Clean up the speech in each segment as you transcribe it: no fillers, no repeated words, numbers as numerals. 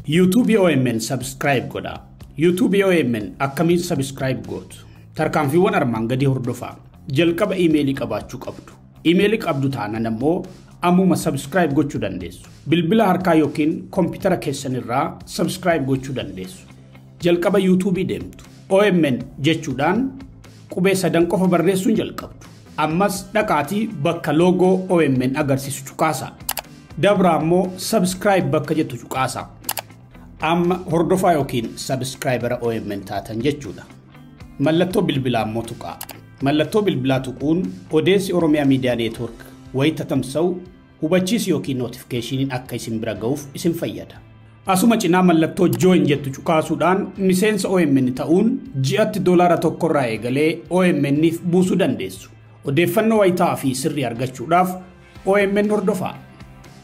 YouTube OMN subscribe godhaa. YouTube OMN akkamiin subscribe gootu? Tarkaanfiiwwan armaan gadii hordofaa. Jalqaba iimeelii qabaachuu qabdu. Iimeelii qabdu taanaan ammoo ammuma subscribe gochuu dandeessu. Bilbila harkaa yookiin koompitara keessanirraa subscribe gochuu dandeessu. Jalqaba YouTube deemtu. OMN jechuudhaan qubee sadan qofa barreessuun jalqabdu. Ammas dhaqaatii bakka loogoo OMN agarsiisu cuqaasaa. Dabra ammoo subscribe bakka jettu cuqaasaa. Amma hordofaa yookiin subscribera OMN taatan jechuudha. Mallattoo bilbilaa ammoo tuqaa. Mallattoo bilbilaa tuquun odeessi Oromiyaa Miidiyaa Neetwoork wayita tamsa'u hubachiisi yookiin notifikashiniin akka isin bira ga'uuf isin fayyada. Asuma cinaa mallattoo join jettu cuqaasuudhaan miseensa OMN ta'uun ji'atti $1 irraa eegalee OMN'if buusuu dandeessu. Odeeffannoo wayitaa fi sirrii argachuudhaaf OMN hordofaa.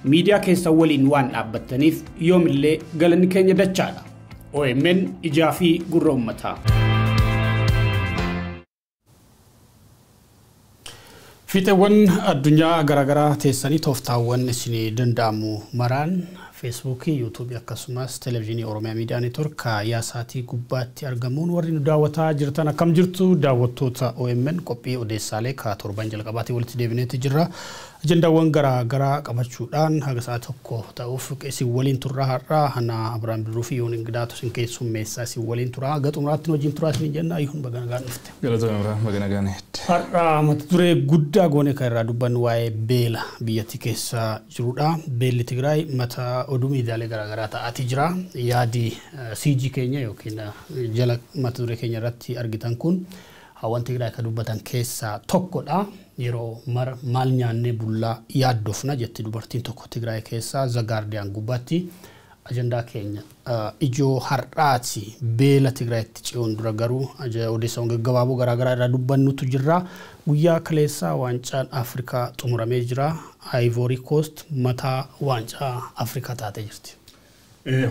Miidiyaa keessan waliin waan dhaabbattaniif yoomillee galanni keenya dachaadha. OMN ijaa fi gurra uummataa. Fiixeewwan addunyaa garaagaraa teessanii tooftaawwan isinii danda'amu maraan Feesbuukii, Yuutuubii akkasumas Televezyiinii Oromiyaa Miidiyaa Neetwoork yaasaatii gubbaatti argamuun warri nu daawwataa jirtan akkam jirtu daawwattoota OMN qophii odeessaalee ka torban jalqabaatii walitti deebineetti jirra. Ajandaawwan garaagaraa qabachuudhaan haga sa'a tokko ta'uuf isin waliin turraa har'aa Hana Abiraam Birruu fi Yoon Ingidaatu isin keessummeessaa isin waliin turaa haga xumuraatti wajjin turaa isin jenna Yoon baga nagaan dhufte. Galatoomii Abiraam baga nagaan dhufte. Har'aa mata duree guddaa goone kan irraa dubbannu waa'ee beela biyyattii keessa jirudha. Beelli Tigraay mata oduu miidiyaalee garaagaraa ta'aatii jira. Yaadi CG keenya yookiin jala mata duree keenya irratti argitan kun hawwan Tigraay kan dubbatan keessaa tokkodha. Yeroo mara maal nyaannee bullaa yaaddofna jetti dubartiin tokko Tigraay keessaa The Guardian gubbaatti ajandaa keenya ijoo har'aati beela Tigraayitti ce'uun dura garuu odeessawwan gaggabaaboo garaagaraa irraa dubbannutu jira. Guyyaa kaleessaa waancaan Afrikaa xumuramee jira. Ivory Coast mataa waancaa Afrikaa taatee jirti.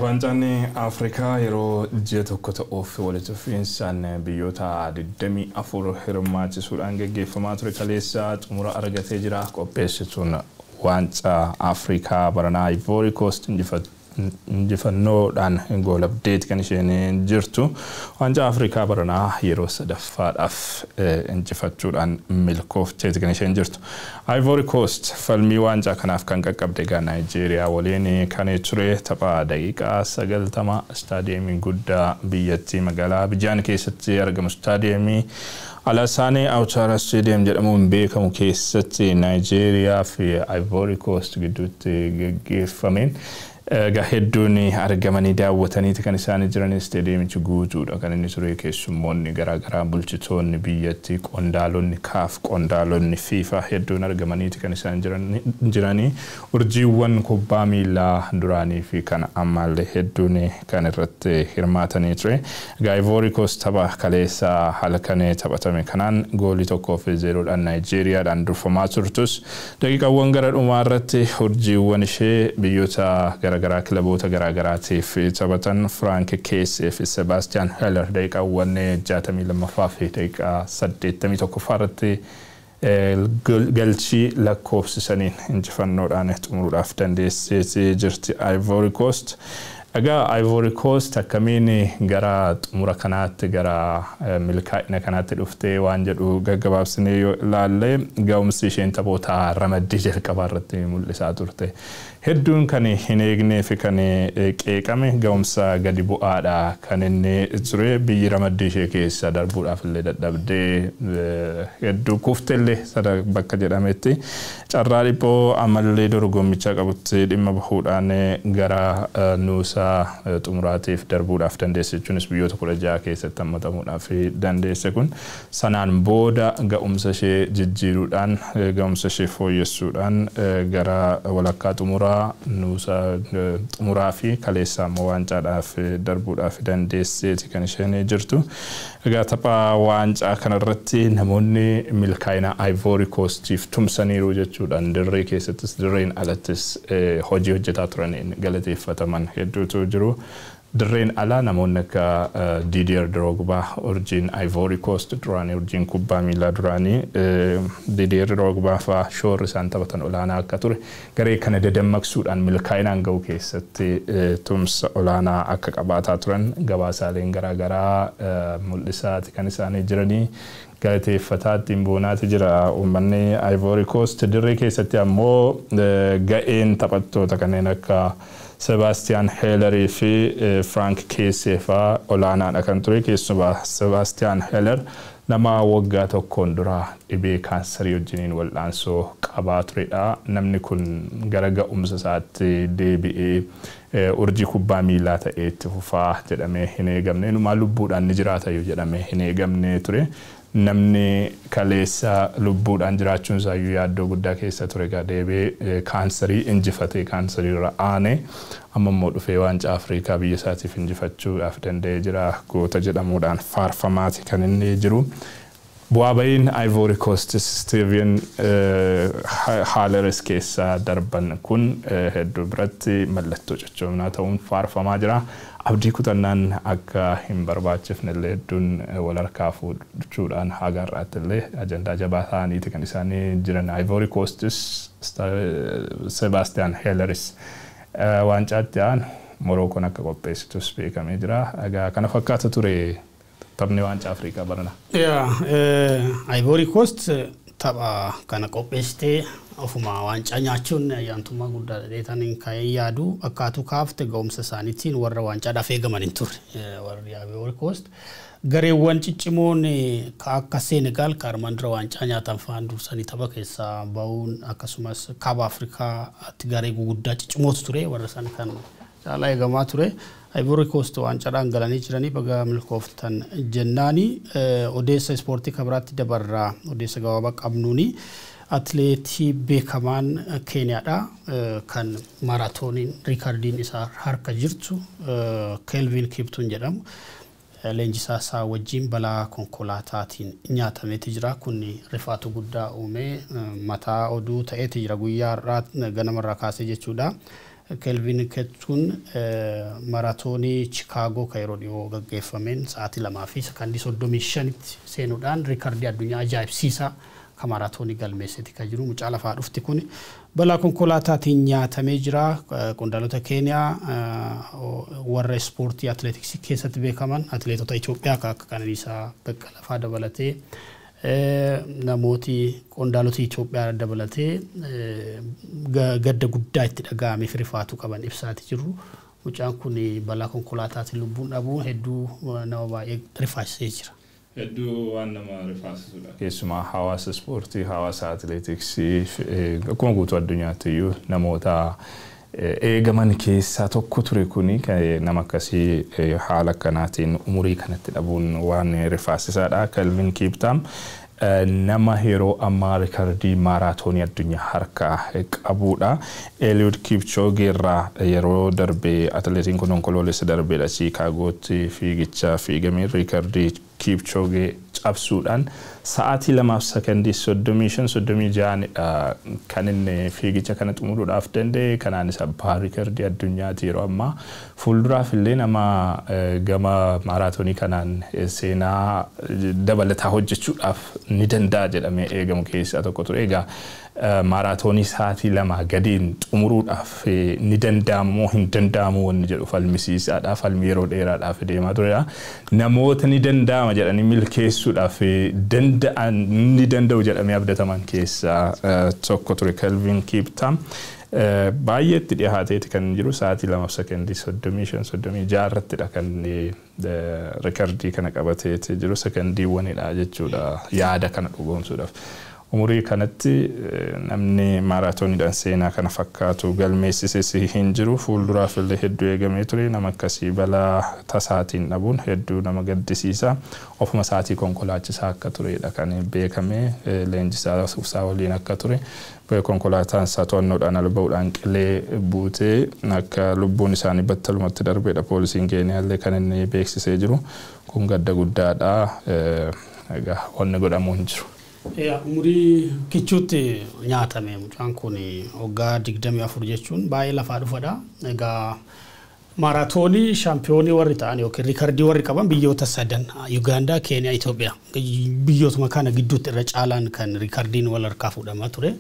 Waancaan Afrikaa yeroo ji'a tokko ta'uuf walitti fufiinsaan biyyoota 24 hirmaachisuudhaan geggeeffamaa ture kaleessa xumura argatee jira. Qopheessituun waancaa Afrikaa baranaa Ivory Coast injifannoodhaan goolabdeeti kan isheen jirtu. Waancaa Afrikaa baranaa yeroo sadaffaadhaaf injifachuudhaan milkoofteeti kan isheen jirtu. Ivory Coast falmii waancaa kanaaf kan qaqqabde egaa Naayijeeriyaa waliin kan ture tapha daqiiqaa 90 istaadiyeemii guddaa biyyattii magaalaa Abijaan keessatti argamu istaadiyeemii Alassane Ouattara Stadium jedhamuun beekamu keessatti Naayijeeriyaa fi Ivory Coast gidduutti geggeeffameen egaa hedduun argamanii daawwataniiti kan isaan jiran istaadiyeemichi guutuudha kan inni ture keessummoonni garaagaraa bulchitoonni biyyattii qondaalonni kaaf qondaalonni FIFA hedduun argamaniiti kan isaan jiranii urjiiwwan kubbaa miilaa duraanii fi kan ammaallee hedduun kan irratti hirmaatanii ture. Egaa Ivory Coast tapha kaleessa halkan taphatame kanaan goolii 1-0 Naayijeeriyaadhaan durfamaa turtus daqiiqaawwan gara dhumaa irratti urjiiwwan ishee biyyoota garaagaraa kilaboota garaagaraatiif taphatan Frank Keessee fi Sebastian Haller daqiiqaawwan 62ffaa fi daqiiqaa 81ffaa irratti galchii lakkoofsisaniin injifannoodhaan xumuruudhaaf dandeessee jirti Ivory Coast. Egaa Ivory Coast akkamiin gara xumura kanaatti gara milkaa'ina kanaatti dhuftee waan jedhu gaggabaabsinee yoo ilaalle ga'umsi isheen taphoota ramaddii jalqabaa irratti mul'isaa turte. Hedduun kan hin eegnee fi kan qeeqame ga'umsa gadi bu'aadha kan inni ture biyyi ramaddii ishee keessa darbuudhaaf illee dadhabdee hedduu kuftellee bakka jedhametti carraa dhiphoo ammallee dorgommicha qabutti dhimma bahuudhaan gara nuusa xumuraatiif darbuudhaaf dandeesse jechuunis biyyoota 16 keessatti hammatamuudhaaf dandeesse kun sanaan booda ga'umsa ishee jijjiiruudhaan ga'umsa ishee fooyyessuudhaan gara walakkaa xumuraa nuusa xumuraa fi kaleessa ammoo waancaadhaaf darbuudhaaf dandeesseeti kan isheen jirtu. Egaa tapha waancaa kanarratti namoonni milkaa'ina Ivory Coastiif tumsaniiru jechuudhaan dirree keessattis dirreen alattis hojii hojjetaa turaniin galateeffataman hedduutu jiru. Dirreen alaa namoonni akka Didier Drogba, urjiin Ivory Coast duraanii, urjiin kubbaa miilaa duraanii Didier Drogba fa'aa shoorri isaan taphatan olaanaa akka ture, garee kana dadammaqsuudhaan milkaa'inaan ga'u keessatti tumsa olaanaa akka qabaataa turan gabaasaaleen garaagaraa mul'isaati kan isaanii jiranii. Galateeffataa ittiin boonaati jira uummanni Ivory Coast. Dirree keessatti ammoo ga'een taphattoota kanneen akka Sebastian Hellerii fi Frank Keessee fa'aa olaanaadha kan ture. Keessumaa Sebastian Heller nama waggaa tokkoon dura dhibee kaansarii wajjiniin wal'aansoo qabaa turedha. Namni kun gara ga'umsa isaatti deebi'ee urjii kubbaa miilaa ta'ee itti fufaa jedhamee hin eegamne. Inumaa lubbuudhaan ni jiraata iyyuu jedhamee hin eegamne ture. Namni kaleessa lubbuudhaan jiraachuun isaayyuu yaaddoo guddaa keessa ture egaa deebi'ee kaansarii injifatee, kaansarii irra aane, amma immoo dhufee waancaa Afrikaa biyya isaatiif injifachuudhaaf danda'ee jira. Goota jedhamuudhaan faarfamaati kan inni jiru. Bu'aa bahiin Ivory Coast Steven Halleris keessaa darban kun hedduu biratti mallattoo cichoominaa ta'uun faarfamaa jira. Abdii kutannaan akka hin barbaachifne illee hedduun wal harkaa fuudhuudhaan haga har'aatti illee ajandaa jabaa ta'aniiti kan isaanii jiran. Ivory Coastis Sebastian Helleris waancaatti aanu Morookoon akka qopheessitus beekamee jira. Egaa kana fakkaata ture taphni waancaa Afrikaa barana. Ivory Coast tapha kana qopheessitee ofuma waancaa nyaachuun ayyaantummaa guddaa dheetan kan yaadu. Akkaatuu kaafte ga'umsa isaaniitiin warra waancaadhaaf eegaman hin turre warri Ivory Coast. Gareewwan ciccimoon akka Senegaal ka armaan dura waancaa nyaatan fa'aan dursanii tapha keessaa bahuun, akkasumas kaaba Afrikaatti garee guguddaa ciccimootu ture, warra san kan caalaa eegamaa ture. Ivory Coast waancaadhaan galanii jiranii, baga milkooftan jennaani. Odeessa ispoortii kabiraatti dabarraa. Odeessa gabaabaa qabnuuni atileetii beekamaan Keeniyaadha kan maaraatooniin riikardiin isaa harka jirtu Kelvin Kiptuun jedhamu leenjisaa isaa wajjin balaa konkolaataatiin nyaatameeti jira. Kun rifaatu guddaa uumee mataa oduu ta'eeti jira guyyaa har'aa ganamarraa kaasee jechuudha. Kelvin Kiptuun maaraatoonii Chikaagoo kan yeroo dhiyoo gaggeeffameen sa'aatii 2 fi sekondii 35tti seenuudhaan riikardii addunyaa ajaa'ibsiisaa kan maaraatoonii galmeesseeti kan jiru. Mucaa lafaa dhufti kun balaa konkolaataatiin nyaatamee jira. Qondaalota Keeniyaa, warra ispoortii atileetiksii keessatti beekaman, atileetota Itoophiyaa kan akka Qananiisaa Baqqalaa fa'aa dabalatee, namooti qondaalota Itoophiyaa dabalatee gadda guddaa itti dhaga'amee fi rifaatu qaban ibsaati jiru. Mucaan kun balaa konkolaataatiin lubbuun dhabuun hedduu nama baay'ee rifaasisee jira. Hedduu waan nama rifaasisudha. Keessumaa hawaasa ispoortii, hawaasa atileetiksii akkuma guutuu addunyaatti iyyuu namoota eegaman keessaa tokko ture. Kuni nama akkasii haala akkanaatiin umurii kanatti dhabuun waan rifaasisaadha. Kelvin Kiptum nama yeroo ammaa riikardii maaraatoonii addunyaa harkaa qabudha. Eliud Kipchoge irraa yeroo darbe, atileetiin kun onkoloolessa darbeedha, Chiikaagootti fiigicha fiigamee riikardii Kipchoge cabsuudhaan sa'aatii 2 fi sekondii 35, 36nidha kan inni fiigicha kana xumuruudhaaf danda'e. Kanaanis abbaa riikardii addunyaati yeroo ammaa. Fuulduraaf illee nama gama maaraatoonii kanaan seenaa dabalataa hojjechuudhaaf ni danda'a jedhamee eegamu keessaa tokko ture. Egaa maaraatoonii sa'aatii 2 gadiin xumuruudhaaf ni danda'amu moo hin danda'amu wanni jedhu falmisiisaadha. Falmii yeroo dheeraadhaaf deemaa turedha. Namoota ni danda'ama jedhanii milkeessuudhaaf danda'an, ni danda'u jedhamee abdataman keessaa tokko ture Kelvin Kiptum. Baay'ee itti dhiyaateeti kan jiru, sa'aatii 2 fi sekondii 35, 36 irrattidha kan riikardii kana qabateeti jiru, sekondiiwwanidha jechuudha yaada kana dhugoomsuudhaaf. Umurii kanatti namni maaraatooniidhaan seenaa kana fakkaatu galmeessises hin jiru. Fuulduraaf illee hedduu eegamee ture. Nama akkasii balaa tasaatiin dhabuun hedduu nama gaddisiisa. Ofuma isaatii konkolaachisaa akka turedha kan beekame, leenjisaa isaa waliin akka ture. Konkolaataan isaa to'annoodhaan ala ba'uudhaan qilee buutee akka lubbuun isaanii battalumatti darbeedha poolisiin Keeniyaallee kan inni beeksisee jiru. Kun gadda guddaadha. Egaa wanni godhamu hin jiru. Umurii kichuutti nyaatame mucaan kun, waggaa 24 jechuun baay'ee lafaa dhufadha. Egaa Maaraatoonii shaampiyoonii warri ta'an yookiin riikardii warri qaban biyyoota sadan Yugaandaa, Keeniyaa, Itoophiyaa biyyootuma kana gidduutti irra caalaan kan riikardiin wal harkaa fuudhamaa ture.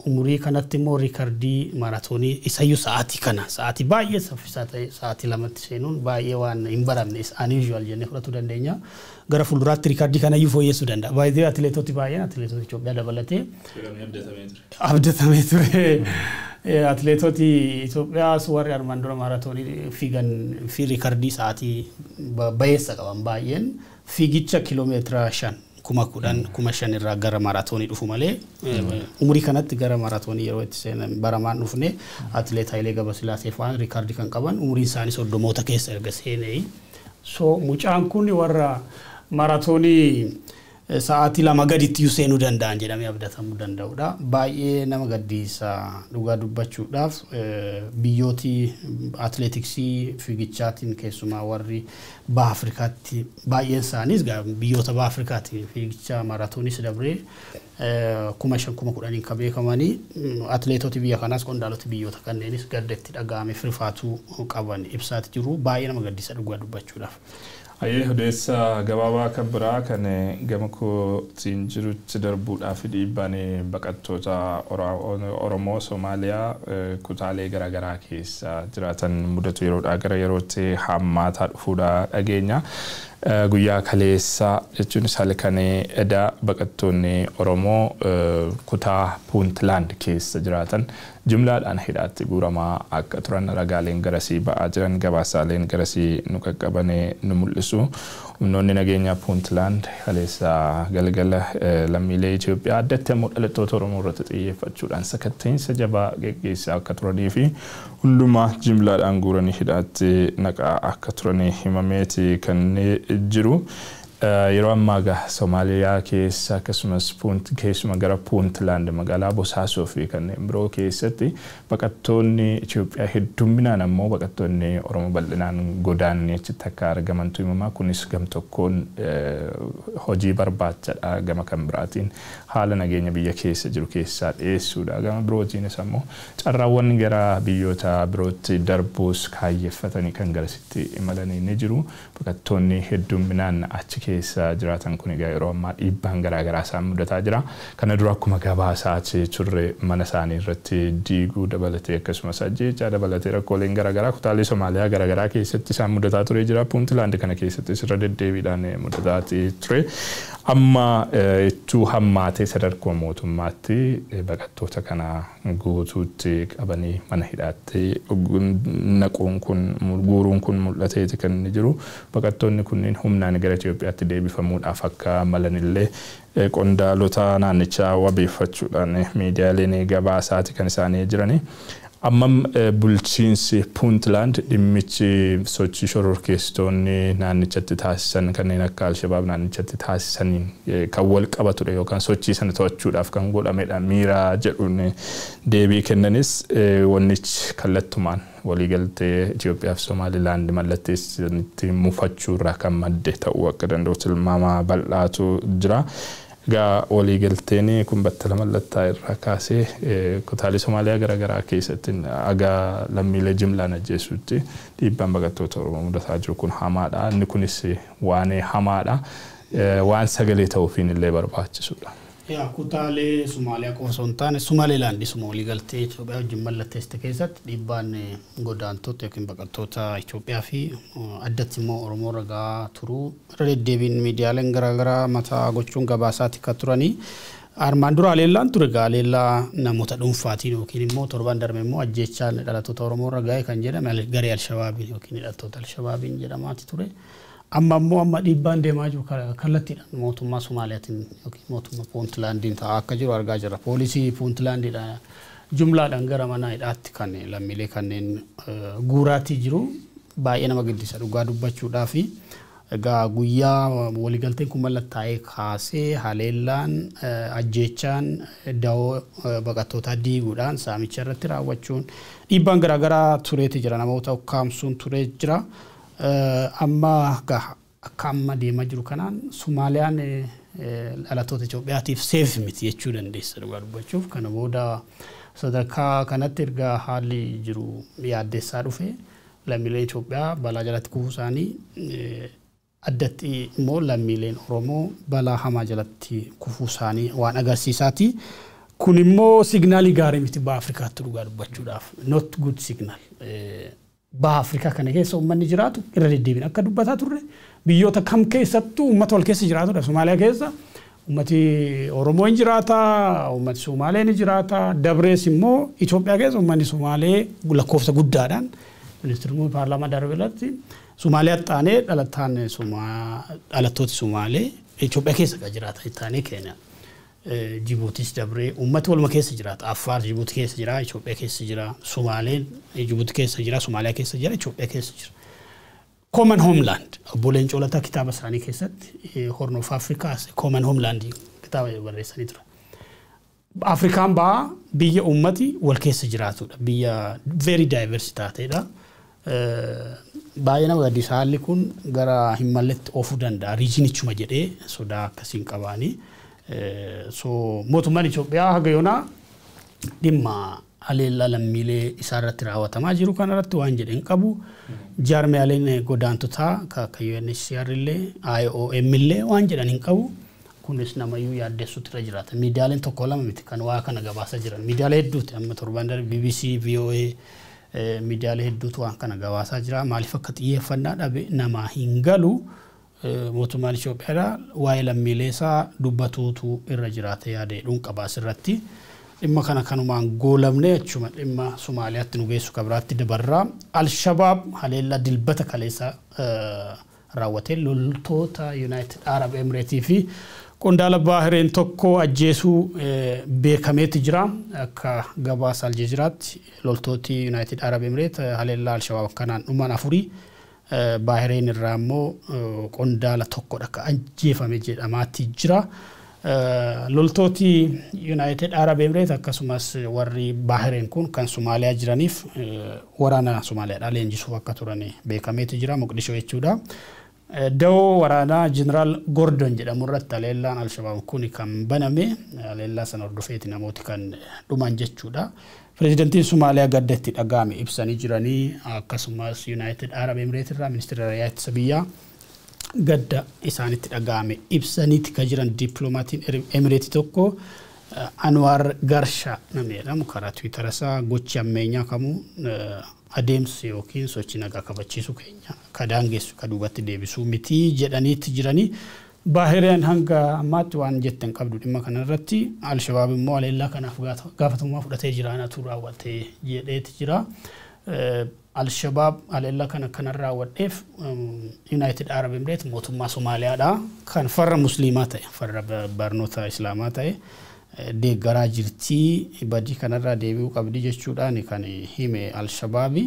Umurii kanatti immoo riikardii maaraatoonii isayyuu sa'aatii kana sa'aatii baay'ee saffisaa ta'e sa'aatii 2tti seenuun baay'ee waan hin baramne unusual jennee fudhachuu dandeenya. Gara fuulduraatti riikardii kanayyuu fooyyessuu danda'a. Baay'ee atileetoti baay'een atileetota Itoophiyaa dabalatee abdatamee ture. Atileetoti Itoophiyaas warri armaan dura maaraatoonii fiigan fi riikardii sa'aatii bayeessa qaban baay'een fiigicha kiiloomeetira 5 10,000 5,000 irraa gara maaraatoonii dhufu malee umurii kanatti gara maaraatoonii yeroo itti seenan baramaan dhufne atileet Hayilee Gabrasillaasee fa'aan riikardii kan qaban umuriin isaanii 30moota keessa erga seenee. So mucaan kun warra maaraatoonii sa'aatii 2 gaditti iyyuu seenuu danda'an jedhamee abdatamuu danda'udha. Baay'ee nama gaddisiisa dhugaa dubbachuudhaaf biyyooti atileetiksii fiigichaatiin keessumaa warri baha Afrikaatti baay'een isaaniis biyyoota baha Afrikaatti fiigicha maaraatooniis dabree 5,000 10,000 kan beekamanii atileetoti biyya kanaas qondaaloti biyyoota kanneenis gadda itti dhaga'ame firfaatuu qaban ibsaati jiru. Baay'ee nama gaddisiisa dhugaa dubbachuudhaaf. Ayyee odeessa gabaabaa kan biraa kan gama kootiin jirutti darbuudhaaf dhiibbaan baqattoota Oromoo Somaaliyaa kutaalee garaagaraa keessa jiraatan mudatu yeroodhaa gara yerootti hammaataa dhufuudha dhageenya. Guyyaa kaleessa jechuun halkan edaa baqattoonni Oromoo kutaa Puuntland keessa jiraatan jumlaadhaan hidhaatti guuramaa akka turan ragaaleen garasii ba'aa jiran gabaasaaleen garasii nu qaqqabanii nu mul'isu. Humnoonni nageenyaa Puuntland kaleessa galgala lammiilee Itoophiyaa addatti ammoo dhalattoota Oromoo irratti xiyyeeffachuudhaan sakatta'insa jabaa geggeessaa akka turanii fi hundumaa jumlaadhaan guuranii hidhaatti naqaa akka turanii himameeti kan jiru. Yeroo ammaa egaa Somaaliyaa keessa akkasumas keessuma gara Puuntland magaalaa Bosaasoo fi kanneen biroo keessatti baqattoonni Itoophiyaa hedduminaan ammoo baqattoonni Oromoo bal'inaan godaananii achitti akka argamantu himama. Kunis gam tokkoon hojii barbaachadha gama kan biraatiin haala nageenya biyya keessa jiru keessaa dhiyeessuudha. Gama birootiinis ammoo carraawwan gara biyyoota birootti darbuus kaayyeeffatanii kan garasitti imalanii ni jiru. Baqattoonni hedduminaan achi keessa jiraatan kun egaa yeroo ammaa dhiibbaan garaagaraa isaan mudataa jira. Kana dura akkuma gabaasaa turre mana isaanii irratti diiguu dabalatee akkasumas ajjeechaa dabalatee rakkooleen garaagaraa kutaalee Somaaliyaa garaagaraa keessatti isaan mudataa ture jira. Puuntland kana keessattis irra deddeebiidhaan mudataa ture. Amma ittuu hammaatee sadarkaa mootummaatti baqattoota kana guutuutti qabanii mana hidhaatti naquun kun guuruun kun mul'ateeti kan inni jiru. Baqattoonni kunneen humnaan gara Itoophiyaatti deebifamuudhaaf akka malanillee qondaalota naannichaa wabeeffachuudhaan miidiyaaleen gabaasaati kan isaanii jirani. Ammam bulchiinsi Puuntland dhimmichi sochii shororkeessitoonni naannichatti taasisan kanneen akka Alshabaab naannichatti taasisaniin kan wal qabatudha yookaan sochii sana to'achuudhaaf kan godhamedha miira jedhuun deebii kennanis wannichi kallattumaan waliigaltee Itoophiyaa fi Somaalilaand mallatteessanitti mufachuurraa kan madde ta'uu akka danda'u tilmaama bal'aatu jira. Egaa waliigalteen kun battala mallattaa irraa kaasee kutaalee Somaaliyaa garaagaraa keessatti haga lammiilee jimlaan ajjeesuutti dhiibbaan baqattoota Oromoo mudataa jiru kun hamaadha. Inni kunis waan hamaadha. Waan sagalee ta'uufiin illee barbaachisudha. Yaa kutaalee Somaaliyaa qofa osoo hin taane Somaalilaand isuma waliigaltee Itoophiyaa wajjin mallatteessite keessatti dhiibbaan godaantota yookiin baqattoota Itoophiyaa fi addatti immoo Oromoo ragaa turuu irra deddeebiin miidiyaaleen garaagaraa mataa gochuun gabaasaatti kan turanii. Armaan dura haleellaan ture egaa haleellaa namoota dhuunfaatiin yookiin immoo torban darbe immoo ajjeechaan dhalattoota Oromoo irra ga'e kan jedhame garee Alshabaabiin yookiin hidhattoota Alshabaabiin jedhamaati ture. Amma immoo amma dhiibbaan deemaa jiru kallattiidhaan mootummaa Somaaliyaatiin yookiin mootummaa Puuntlaandiin ta'aa akka jiru argaa jirra. Poolisii Puuntlaandiidha jumlaadhaan gara mana hidhaatti kan lammiilee kanneen guuraatii jiru baay'ee nama gaddisa dhugaa dubbachuudhaa fi egaa guyyaa waliigalteen kun mallattaa'ee kaasee haleellaan ajjeechaan dawoo baqattootaa diiguudhaan saamicha irratti raawwachuun dhiibbaan garaagaraa tureeti jira namoota ukkaamsuun turee jira. Amma akka amma deemaa jiru kanaan Somaaliyaan dhalattoota Itoophiyaatiif safe miti jechuu dandeessa dhugaa dubbachuuf. Kana booda sadarkaa kanatti erga haalli jiru yaaddeessaa dhufe, lammiileen Itoophiyaa balaa jalatti kufuu isaanii, addatti immoo lammiileen Oromoo balaa hamaa jalatti kufuu isaanii waan agarsiisaati. Kun immoo signaalii gaarii miti baha Afrikaatti dhugaa dubbachuudhaaf. Not good signal. Baha Afrikaa kana keessa uummanni jiraatu irra deddeebiin akka dubbataa turre, biyyoota kam keessattuu uummata wal keessa jiraatudha. Somaaliyaa keessa uummati Oromoo hin jiraata, uummati Somaalee ni jiraata. Dabrees immoo Itoophiyaa keessa uummanni Somaalee lakkoofsa guddaadhaan, ministeerri paarlaamaa darbe irratti Somaaliyaa taanee dhalataan dhalattooti Somaalee Itoophiyaa keessa kan jiraatan taanee Keeniyaa. Jibuutis dabree uummati waluma keessa jiraata. Affaar Jibuuti keessa jira, Itoophiyaa keessa jira, Somaaleen Jibuuti keessa jira, Somaaliyaa keessa jira, Itoophiyaa keessa jira. Common Homeland, obbo Leencoo Lataa kitaaba isaanii keessatti Horn of Africa as Common Homeland kitaaba barreessanii turan. Afrikaan bahaa biyya uummati wal keessa jiraatudha. Biyya very diverse taateedha. Baay'ee nama gaddisa, haalli kun gara hin malletti oofuu danda'a. Regionichuma jedhee sodaa akkasiin qabaanii. So mootummaan Itoophiyaa haga yoonaa dhimma haleellaa lammiilee isaa irratti raawwatamaa jiru kanarratti waan jedhe hin qabu. Jaarmiyaaleen godaantotaa akka UNHCR illee, IOM illee waan jedhan hin qabu. Kunis namayyuu yaaddessuutu irra jiraata. Miidiyaaleen tokko lama miti kan waa kana gabaasaa jiran. Miidiyaalee hedduuti, amma torban darbe BBC, VOA, miidiyaalee hedduutu waan kana gabaasaa jira. Maaliif akka xiyyeeffannaa dhabe namaa hin galu. Mootummaan Itoophiyaadha waa'ee lammiilee isaa dubbatuutu irra jiraata yaada jedhuun qaba asirratti. Dhimma kana kanumaan goolamne, achuma dhimma Somaaliyaatti nu geessu kabiraatti dabarraa. Alshabaab haleellaa Dilbata kaleessa raawwatee loltoota United Arab Emirates fi qondaala Baahireen tokko ajjeesuu beekameeti jira. Akka gabaasa Aljeeziraatti loltooti United Arab Emirates haleellaa Alshabaab kanaan dhuman afurii, Baahireen irraa immoo qondaala tokkodha akka ajjeefame jedhamaatti jira. Loltooti United Arab Emirates akkasumas warri Baahireen kun kan Somaaliyaa jiraniif waraana Somaaliyaadhaa leenjisuuf akka turan beekameeti jira, Moqdishoo jechuudha. Dawoo waraanaa Jeneraal Gordon jedhamu irratti haleellaan Alshabaab kun kan baname, haleellaa sana hordofeeti namooti kan dhuman jechuudha. Pireezidantiin Somaaliyaa gadda itti dhaga'ame ibsanii jiranii, akkasumas United Arab Emirates irraa ministeera raayyaa ittisa biyyaa gadda isaanitti dhaga'ame ibsaniiti kan jiran. Dippiloomaatiin Emireetii tokko, Anwaar Garshaa namni jedhamu, karaa Tiwiitara isaa gochi ammeenyaa kamuu adeemsi yookiin sochii nagaa kabachiisuu keenya ka daangessu, ka duubatti deebisuu miti jedhaniitti jiranii. Baahireen hanga ammaatti waan jette hin qabdu dhimma kanarratti. Alshabaab immoo haleellaa kanaaf gaafatamummaa fudhatee jira, anatu raawwate jedheeti jira. Alshabaab haleellaa kana kanan raawwadheef United Arab Emirates mootummaa Somaaliyaadha kan farra musliimaa ta'e, farra barnoota islaamaa ta'e deeggaraa jirtii, badii kanarraa deebi'uu qabdi jechuudhaan kan hime Alshabaabi.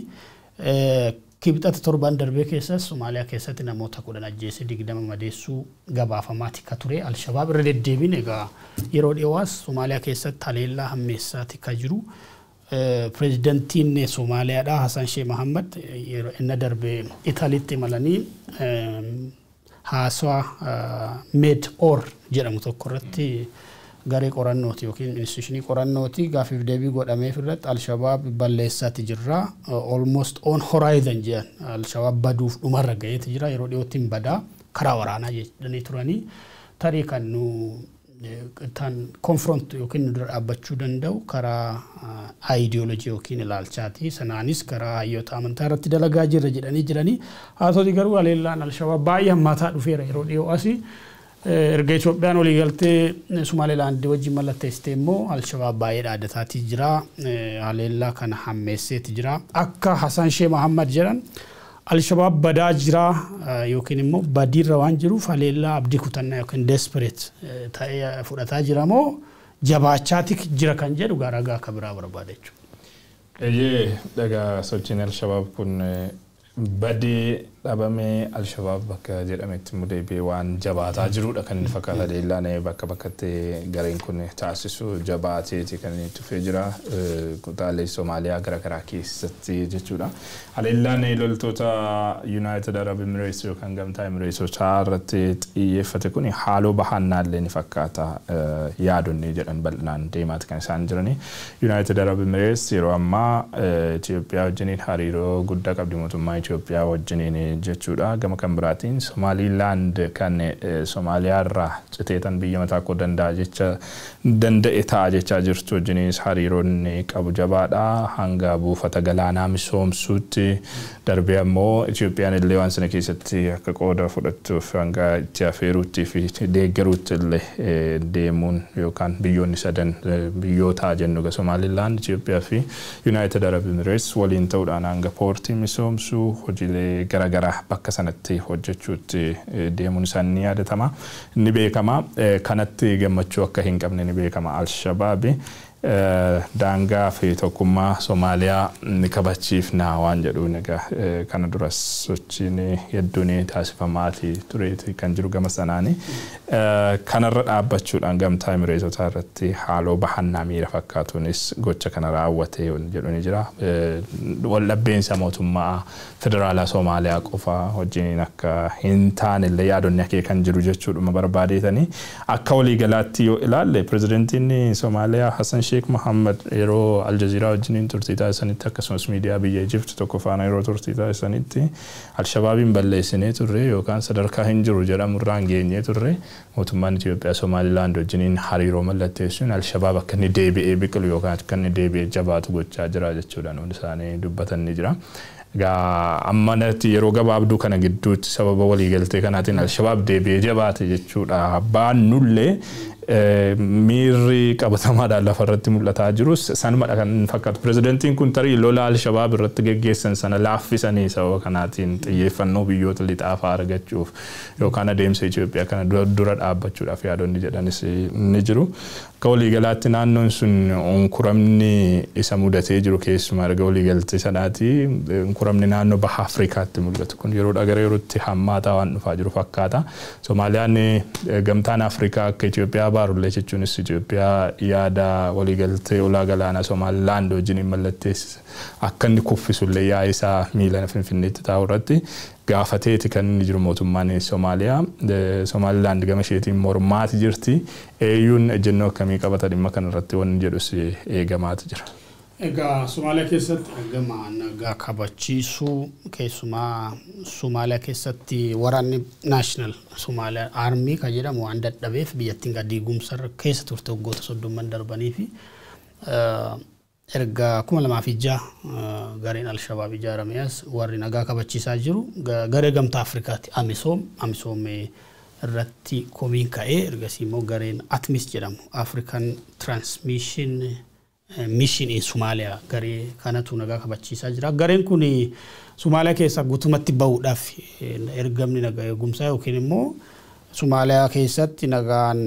Kibxata torban darbee keessas Somaaliyaa keessatti namoota 10 ajjeesee 20 madeessuu gabaafamaati ka ture. Alshabaab irra deddeebiin egaa yeroo dhiyoos Somaaliyaa keessatti haleellaa hammeessaati ka jiru. Pireezidantiin Somaaliyaadha Hassan Sheikh Mohammad yeroo inni darbe Itaaliitti imalanii haasawaa Med Or jedhamu tokko irratti, garee qorannooti yookiin institutionii qorannooti gaafiif deebii godhameef irratti, Alshabaab balleessaati jirra, almost on horizon jedhan, Alshabaab baduuf dhumarra ga'eeti jira, yeroo dhiyootti hin badaa karaa waraanaa jedhanii turanii, tarii kan nu tan confront yookiin nu dura dhaabbachuu danda'u karaa ideology yookiin ilaalchaati. Sanaanis karaa hayyoota amantaa irratti dalagaa jirra jedhanii jiranii. Haa ta'uti garuu haleellaan Alshabaab baay'ee hammaataa dhufeera yeroo dhiyoo asii. Erga Itoophiyaan walii galtee Somaalilaandii wajjin mallatteessite immoo Alshabaab baay'ee dhaadataatii jira. Haleellaa kana hammeesseeti jira. Akka Hassan Sheikh Mohammad jedhan, Alshabaab badaa jira yookiin immoo badiirra waan jiruuf haleellaa abdii kutannaa yookiin desperate ta'ee fudhataa jira moo jabaachaati jira kan jedhu ragaa akka biraa barbaada jechuudha. Eeyyee, dhagaa sochiin Alshabaab kun badee dhabamee Alshabaab bakka jedhametti immoo deebi'ee waan jabaataa jirudha kan inni fakkaata. Leellaan bakka bakkatti gareen kun taasisu jabaateeti kan inni tufee jira kutaalee Somaaliyaa garaagaraa keessatti jechuudha. Haleellaan loltoota United Arab Emirates yookaan gamtaa Emireetsotaa irratti xiyyeeffate kun haaloo bahannaallee ni fakkaata yaadonni jedhan bal'inaan deemaati kan isaan jirani. United Arab Emirates yeroo ammaa Itoophiyaa wajjiniin hariiroo guddaa qabdi, mootummaa Itoophiyaa wajjiniin jechuudha. Gama kan biraatiin Somaalilaand kan Somaaliyaa irraa citeetan biyya mataa koo danda'a jecha danda'e ta'a jechaa jirtu wajjiniis hariiroon qabu jabaadha. Hanga buufata galaanaa misoomsuutti darbee ammoo Itoophiyaan illee waan sana keessatti akka qooda fudhattuuf hanga itti afeeruutti fi deeggaruutti illee deemuun yookaan biyyoonni sadan biyyoota jennu Somaalilaand, Itoophiyaa fi United Arab Emirates waliin ta'uudhaan hanga poortii misoomsuu hojiilee garaagaraa bakka sanatti hojjechuutti deemuun isaan ni yaadatama, ni beekama. Kanatti gammachuu akka hin qabne ni beekama. Alshabaabi daangaa fi tokkummaa Somaaliyaa ni kabachiifna waan jedhuun egaa kana duras sochiin hedduun taasifamaatii tureeti kan jiru gama sanaani. Kanarra dhaabbachuudhaan gamtaa Emireetotaa irratti haaloo bahannaa miira fakkaatuunis gocha kana raawwate jedhu ni jira. Waldhabbeensa mootummaa federaalaa Somaaliyaa qofa wajjiniin akka hin taanellee yaadonni akeekan jiru jechuudhuma barbaadeetanii. Akka waliigalaatti yoo ilaalle, pirezidentiin Somaaliyaa Hassan Sheikh Mohammed yeroo Aljazeeraa wajjiniin turtii taasisanitti, akkasumas miidiyaa biyya Egypt tokko faana yeroo turtii taasisanitti, Alshabaabiin balleessinee turre yookaan sadarkaa hin jiru jedhamu irraan geenyee turre, mootummaan Itoophiyaa Somaalilaand wajjiniin hariiroo mallatteessuun Alshabaab akka inni deebi'ee biqilu yookaan akka inni deebi'ee jabaatu gochaa jira jechuudhaan hundi isaanii dubbatan ni jira. Egaa amma natti yeroo gabaabduu kana gidduutti sababa waliigaltee kanaatiin Alshabaab deebi'ee jabaate jechuudha. Baannullee, miirri qabatamaadhaan lafarratti mul'ataa jirus sanumadha kan fakkaatu. Pirezidentiin kun tarii lola Alshabaab irratti geggeessan sana laaffisanii sababa kanaatiin xiyyeeffannoo biyyoota lixaa fa'aa argachuuf yookaan adeemsa Itoophiyaa kana dura dhaabbachuudhaaf yaadonni jedhanis ni jiru. Akka waliigalaatti naannoon sun unkuramni isa mudatee jiru, keessumaa erga waliigaltee sanaati, unkuramni naannoo baha Afrikaatti mul'atu kun yeroodhaa gara yerootti hammaataa waan dhufaa jiru fakkaata. Somaaliyaan gamtaan Afrikaa akka Itoophiyaa baarullee jechuunis Itoophiyaa yaada waliigaltee ulaa galaanaa Somaalilaand wajjin mallatteessise akka inni kuffisullee yaa'ii isaa miila Finfinneetti taa'u irratti gaafateeti kan inni jiru mootummaan Somaaliyaa. Somaalilaand gama isheetiin mormaati jirti. AU'n ejjennoo akkamii qabata dhimma kanarratti wanni jedhus eegamaati jira. Egaa Somaaliyaa keessatti gama nagaa kabachiisuu, keessumaa Somaaliyaa keessatti waraanni National Somaaliyaa Army kan jedhamu waan dadhabeef biyyattiin diigumsa keessa turte waggoota 30 darbanii fi erga 2006 gareen Alshabaab ijaarame as warri nagaa kabachiisaa jiru garee gamtaa Afrikaatti AMISOM. AMISOM irratti komiin ka'ee ergasii immoo gareen ATMIS jedhamu, African Transmission Mission in Somalia, garee kanatu nagaa kabachiisaa jira. Gareen kun Somaaliyaa keessa guutumatti bahuudhaaf ergamni nagaa eegumsaa yookiin immoo Somaaliyaa keessatti nagaan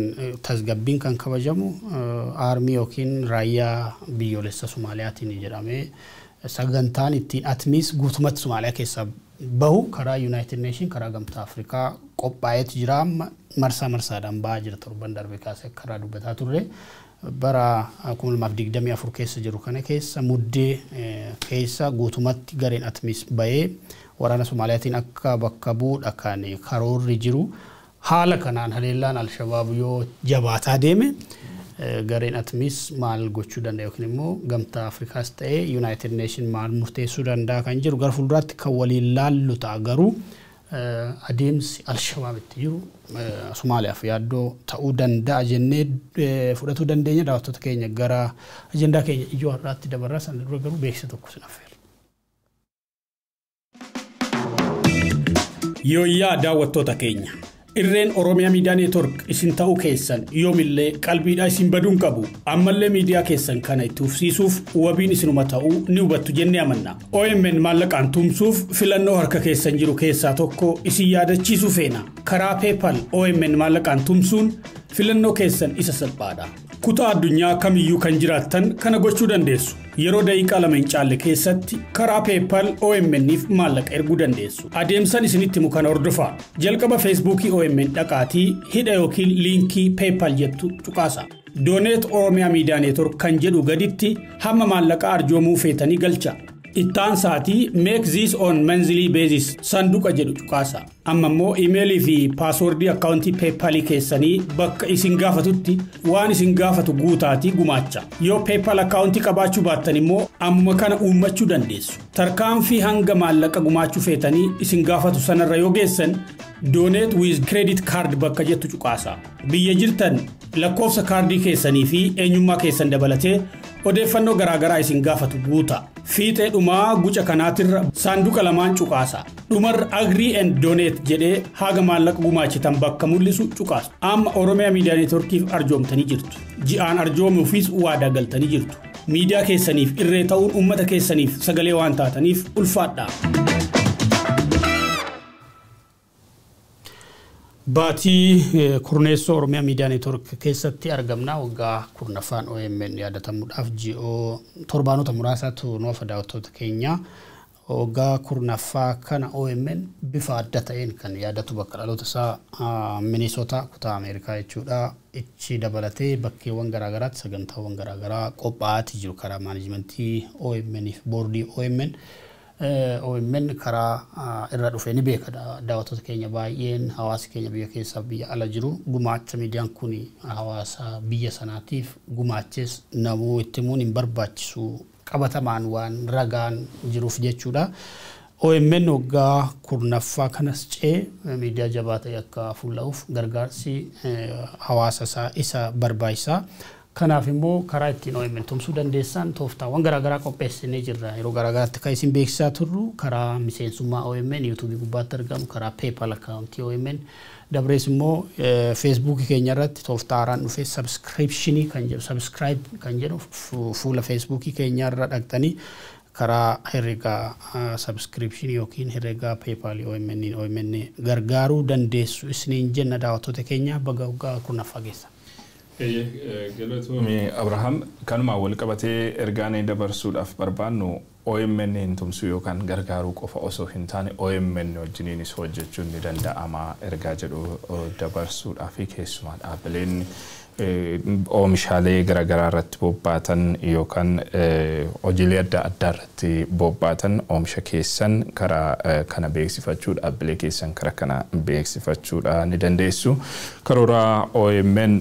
tasgabbiin kan kabajamu army yookiin raayyaa biyyoolessa Somaaliyaatiin jedhamee sagantaan ittiin ATMIS guutumatti Somaaliyaa keessa bahu karaa United Nation, karaa gamtaa Afrikaa qophaa'eetu jira. Amma marsaa marsaadhaan bahaa jira, torban darbe kaasee karaa dubbataa turre. Bara 2024 keessa jiru kana keessa, muddee keessa guutumatti gareen ATMIS bahee waraana Somaaliyaatiin akka bakka bu'uudha kan karoorri jiru. Haala kanaan haleellaan Alshabaab yoo jabaataa deeme gareen ATMIS maal gochuu danda'a yookiin immoo gamtaa Afrikaas ta'ee United Nation maal murteessuu danda'a kan jiru gara fuulduraatti kan waliin laallu ta'a. Garuu adeemsi Alshabaab itti jiru Somaaliyaaf yaaddoo ta'uu danda'a jennee fudhatuu dandeenya. Daawwattoota keenya, gara ajandaa keenya ijoo har'aatti dabarraa. Sana dura garuu beeksisa tokko sin affeera. Yooyyaa daawwattoota keenya. Irreen Oromiyaa Miidiyaa Neetwork isin ta'uu keessan yoomillee qalbiidhaa isin baduun qabu. Ammallee miidiyaa keessan kana itti fufsiisuuf wabiin isinuma ta'uu ni hubattu jennee amanna. OMN maallaqaan tumsuuf filannoo harka keessan jiru keessaa tokko isin yaadachiisuu feena. Karaa PayPal OMN maallaqaan tumsuun filannoo keessan isa salphaadha. Kutaa addunyaa kamiyyuu kan jiraattan kana gochuu dandeessu. Yeroo daqiiqaa 2 hin caalle keessatti karaa PayPal OMN'if maallaqa erguu dandeessu. Adeemsan isinitti himu kana hordofaa. Jalqaba Feesbuukii OMN dhaqaatii hidha yookiin liinkii PayPal jettu tuqaasa. Donate Oromia Media Network kan jedhu gaditti hamma maallaqa arjoomuu feetanii galcha. Ittaan sa'aatii make this on monthly basis sanduqa jedhu cuqaasa. Amma immoo iimeelii fi paaswordii akkaawuntii PayPalii keessanii bakka isin gaafatutti waan isin gaafatu guutaatii gumaacha. Yoo PayPal akkaawuntii qabaachuu baattan immoo ammuma kana uummachuu dandeessu. Tarkaanfii hanga maallaqa gumaachuu feetanii isin gaafatu sanarra yoo geessan donate with credit card bakka jettu cuqaasa. Biyya jirtan lakkoofsa kaardii keessanii fi eenyummaa keessan dabalatee odeeffannoo garaagaraa isin gaafatu guuta. Fiixee dhumaa guca kanaatirra saanduqa lamaan cuqaasa. Dhumarra agree and donate jedhee haga maallaqa gumaachitan bakka mul'isu cuqaasu. Amma Oromia Media Networkiif arjoomtanii jirtu. Ji'aan arjoomuufis waadaa galtanii jirtu. Miidiyaa keessaniif irree ta'uun uummata keessaniif sagalee waan taataniif ulfaadha. Baatii kurneessoo Oromia Media Network keessatti argamna. Waggaa 10ffaan OMN yaadatamuudhaaf ji'oo torbaanota muraasaatu nuuf daawwattoota keenya. Waggaa 10ffaa kana OMN bifa adda ta'een kan yaadatu bakka dhaloota isaa Minnesota kutaa Ameerikaa jechuudha. Ichi dabalatee bakkeewwan garaagaraatti sagantaawwan garaagaraa qophaa'aati jiru karaa maanajimentii OMN fi boordii OMN. OMN karaa irra dhufee ni beeka daawwattoota keenya baay'een hawaasa keenya biyya keessaa biyya ala jiru gumaacha miidiyaan kun hawaasa biyya sanaatiif gumaaches namuu itti himuun hin barbaachisu qabatamaan waan ragaan jiruuf jechuudha. OMN waggaa 10ffaa kanas ce'ee miidiyaa jabaa ta'e akka fuula'uuf gargaarsi hawaasa isaa isa barbaachisa. Kanaaf immoo karaa ittiin OMN tumsuu dandeessan tooftaawwan garaagaraa qopheessinee jirra. Yeroo garaagaraatti kan isin beeksisaa turru karaa miseensummaa OMN YouTube gubbaatti argamu, karaa PayPal akkaawuntii OMN dabrees immoo Feesbuukii keenya irratti tooftaa haaraan dhufee sabskiripshinii kan jedhu sabskiraayib kan jedhu fuula Feesbuukii keenya irra dhaqxanii karaa herregaa sabskiripshinii yookiin herregaa PayPal OMN gargaaruu dandeessu isiniin jenna daawwattoota keenya baga waggaa 10ffaa geessa. Galatoomii Abrahaam kanumaan wal qabatee ergaan dabarsuudhaaf barbaannu OMN hin tumsuu yookaan gargaaruu qofa osoo hin taane OMN wajjiniinis hojjechuun ni danda'ama ergaa jedhu dabarsuudhaaf keessumaa dhaabbileen oomishaalee garaagaraa irratti bobbaatan yookaan hojiilee adda addaa irratti bobbaatan oomisha keessan karaa kana beeksifachuu dhaabbilee keessan karaa kana beeksifachuudha ni dandeessu. Karoora OMN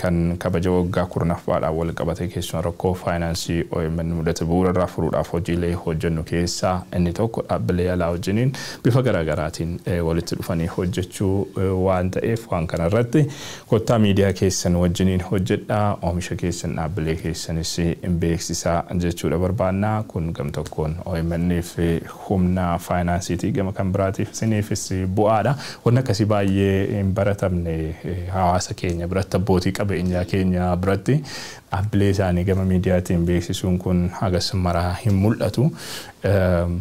kan kabaja waggaa 10ffaadhaan wal qabatee keessumaa rakkoo faayinaansii OMN mudate bu'uura irraa furuudhaaf hojiilee hojjennu keessaa inni tokko dhaabbilee alaa wajjiniin bifa garaagaraatiin walitti dhufanii hojjechuu waan ta'eef waan kanarratti kottaa miidiyaa keessan wajjiniin hojjedhaa oomisha keessan dhaabbilee keessanis beeksisaa jechuudha barbaannaa. Kun gam tokkoon OMN'if humna faayinaansiitii gama kan biraatiif isiniifis bu'aadha. Wanni akkasii baay'ee hin baratamne hawaasa keenya biratti abbootii qabeenyaa keenya biratti dhaabbilee isaanii gama miidiyaatiin beeksisuun kun hagas maraa hin mul'atu.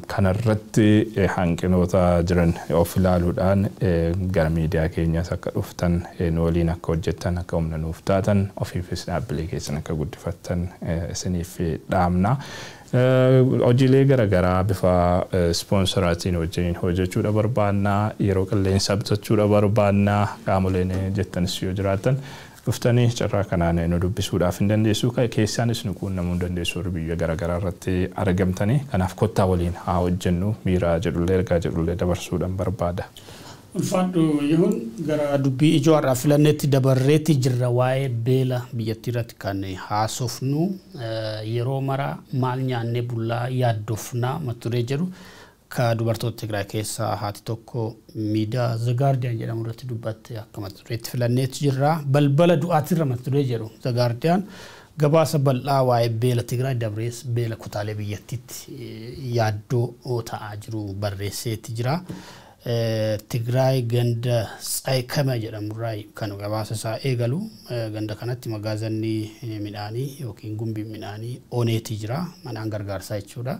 Kanarratti hanqinoota jiran of ilaaluudhaan gara miidiyaa keenyas akka dhuftan nu waliin akka hojjettan akka humna nuuf taatan ofiifis dhaabbilee keessan akka guddifattan isiniif dhaamna. Hojiilee garaagaraa bifa ispoonsoraatiin wajjiniin hojjechuudha barbaannaa yeroo qilleensaa bitachuudha barbaannaa qaamoleen jettanis yoo jiraatan dhuftanii carraa kanaan nu dubbisuudhaaf hin dandeessu keessaanis nu quunnamuu hin dandeessu biyya garaagaraa irratti argamtanii kanaaf kottaa waliin haa hojjennu miiraa jedhullee ergaa jedhullee dabarsuudhaan barbaada. Ulfaadhu Yihun gara dubbii ijoo har'aa filanneetti dabarreetti jirra waa'ee beela biyyattii irratti kan haasofnu yeroo mara maal nyaannee bullaa yaaddofnaa mata duree jedhu ka dubartoota Tigraay keessaa haati tokko miidiyaa The Guardian jedhamu irratti dubbatte akka mata dureetti filanneetti jirra. Balbala du'aatirra mata duree jedhu The Guardian gabaasa bal'aa waa'ee beela Tigraay dabrees beela kutaalee biyyattiitti yaaddoo ta'aa jiru barreesseetti jira. Tigraay ganda Tsaykama jedhamurraa kan gabaasa isaa eegalu ganda kanatti magaazanni midhaanii yookiin gumbii midhaanii oneeti jira manaan gargaarsaa jechuudha.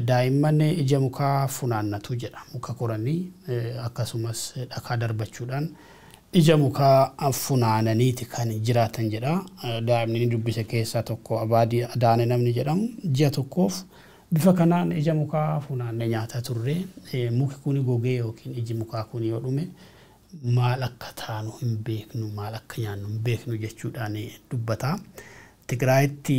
Daa'imman ija mukaa funaannatu jedha muka koranii akkasumas dhakaa darbachuudhaan Ija mukaa funaananiiti kan jiraatan jedha. Daa'imni ni dubbise keessaa tokko Abaadii Adaane namni jedhamu ji'a tokkoof bifa kanaan ija mukaa funaannee nyaataa turre. Muki kun gogee yookiin iji mukaa kun yoo dhume maal akka taanu hin beeknu, maal akka nyaannu hin beeknu jechuudhaan dubbata. Tigraayitti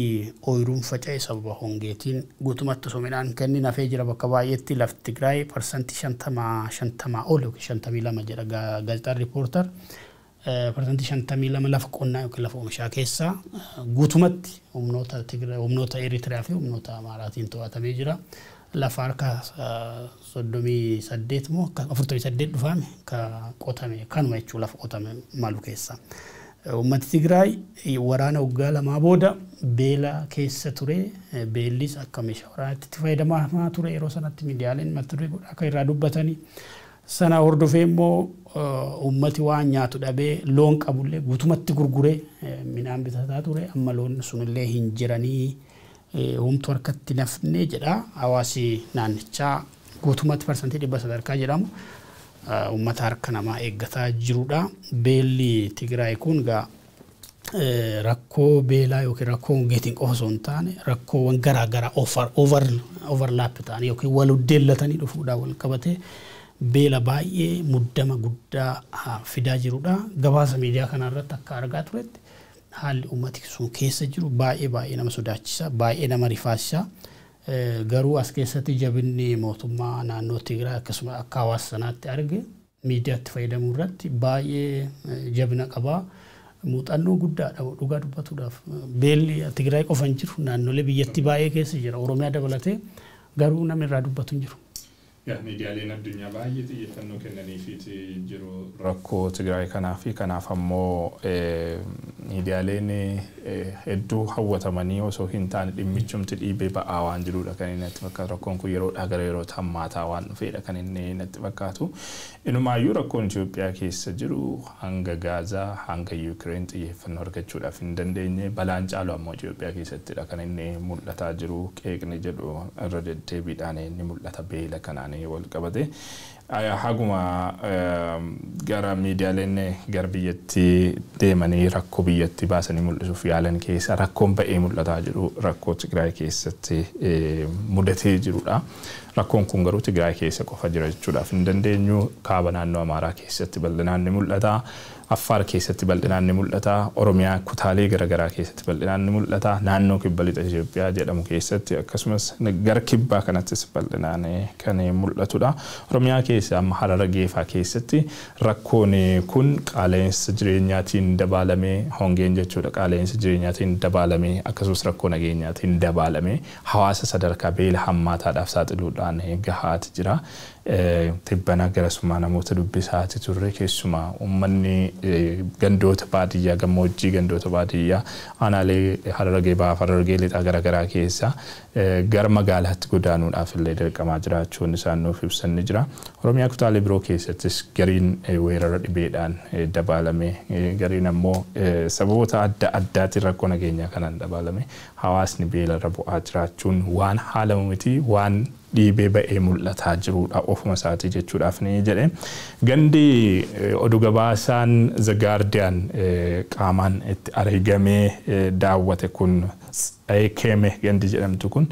ooyiruun faca'e sababa hongeetiin guutumatti osoo midhaan kennin hafee jira bakka baay'eetti. Lafti Tigraay 50% ol yookiin 52 jedha gaazexaan Riippoortar. 52% lafa qonnaa yookiin lafa oomishaa keessaa guutumatti humnoota Tigraay, humnoota Eritiriyaa fi humnoota Amaaraatiin to'atamee jira. Lafa harka 38 moo 48 dhufaame ka qotame kanuma jechuun lafa qotame malu keessa. Uummati Tigraay waraana waggaa 2 booda beela keessa ture. Beellis akka meeshaa waraanaatti itti fayyadamaa ture yeroo sanatti miidiyaaleen mata duree godhaa akka irraa dubbatanii. Sana hordofee immoo uummati waan nyaatu dhabee loon qabullee guutumatti gurguree midhaan bitataa ture. Amma loon sunillee hin jiranii, homtuu harkatti nafne jedha. Hawaasi naannichaa guutumatti 100% sadarkaa jedhamu uummata harka namaa eeggataa jirudha. Beelli Tigraay kun gaa rakkoo beelaa yookiin rakkoo hongeetiin qofa osoo hin taane rakkoowwan garaa garaa overlap ta'anii yookiin wal uddeellatanii dhufuudhaan wal qabatee beela baay'ee muddama guddaa fidaa jirudha. Gabaasa miidiyaa kanarratti akka argaa turetti haalli uummati sun keessa jiru baay'ee baay'ee nama sodaachisa, baay'ee nama rifaasisa. Garuu as keessatti jabinni mootummaa naannoo Tigraay akkasuma akka hawaasa sanaatti arge miidiyaatti fayyadamuu irratti baay'ee jabina qaba. Muuxannoo guddaadha dhugaa dubbatuudhaaf. Beelli Tigraay qofa hin jiru, naannolee biyyattii baay'ee keessa jira. Oromiyaa dabalatee garuu namni irraa dubbatu hin jiru. Miidiyaaleen addunyaa baay'ee xiyyeeffannoo kennaniifiiti jiru rakkoo Tigraay kanaa fi kanaaf ammoo miidiyaaleen hedduu hawwatamanii osoo hin taane dhimmichumti dhiibee ba'aa waan jirudha kan inni natti fakkaatu. Rakkoon kun yeroodhaa gara yerootti hammaataa waan dhufeedha kan inni natti fakkaatu. Inumaayyuu rakkoon Itoophiyaa keessa jiru hanga Gaazaa hanga Yuukireen xiyyeeffannoo argachuudhaaf hin dandeenye. Balaan caalu ammoo Itoophiyaa keessattidha kan inni mul'ataa jiru. Qeeqni jedhu irra deddeebiidhaan inni mul'ata beela kanaan wal qabate. Haguma gara miidiyaaleen gara biyyatti deemanii rakkoo biyyatti baasanii mul'isuuf yaalan keessa rakkoon ba'ee mul'ataa jiru rakkoo Tigraay keessatti mudatee jirudha. Rakkoon kun garuu Tigraay keessa qofa jira jechuudhaaf hin dandeenyu. Kaaba naannoo Amaaraa keessatti bal'inaan ni mul'ata. Affaar keessatti bal'inaan ni mul'ata. Oromiyaa kutaalee garaagaraa keessatti bal'inaan ni mul'ata. Naannoo kibba lixa Itoophiyaa jedhamu keessatti akkasumas gara kibbaa kanattis bal'inaan kan mul'atudha. Oromiyaa keessa amma Harargee fa'aa keessatti rakkoon kun qaala'insa jireenyaatiin dabaalamee, hongeen jechuudha, qaala'insa jireenyaatiin dabaalamee akkasumas rakkoo nageenyaatiin dabaalamee hawaasa sadarkaa beela hammaataadhaaf saaxiluudhaan gahaati jira. Tibbana garasumaa namoota dubbisaati turre, keessumaa uummanni gandoota baadiyyaa, gammoojjii gandoota baadiyyaa aanaalee Harargee Bahaa Harargee Lixaa garaagaraa keessa gara magaalaatti godaanuudhaaf illee dirqamaa jiraachuun isaan nuuf ibsan ni jira. Oromiyaa kutaalee biroo keessattis gariin weerara dhibeedhaan dabaalame, gariin ammoo sababoota adda addaatiin rakkoo nageenyaa kanaan dabaalame hawaasni beelarra bu'aa jiraachuun waan haalamu miti, waan dhiibee ba'ee mul'ataa jirudha ofuma isaatii jechuudhaaf ni jedhe. Gandi oduu gabaasaan The Guardian qaamaan itti argamee daawwate kun Tsaayikeeme gandi jedhamtu kun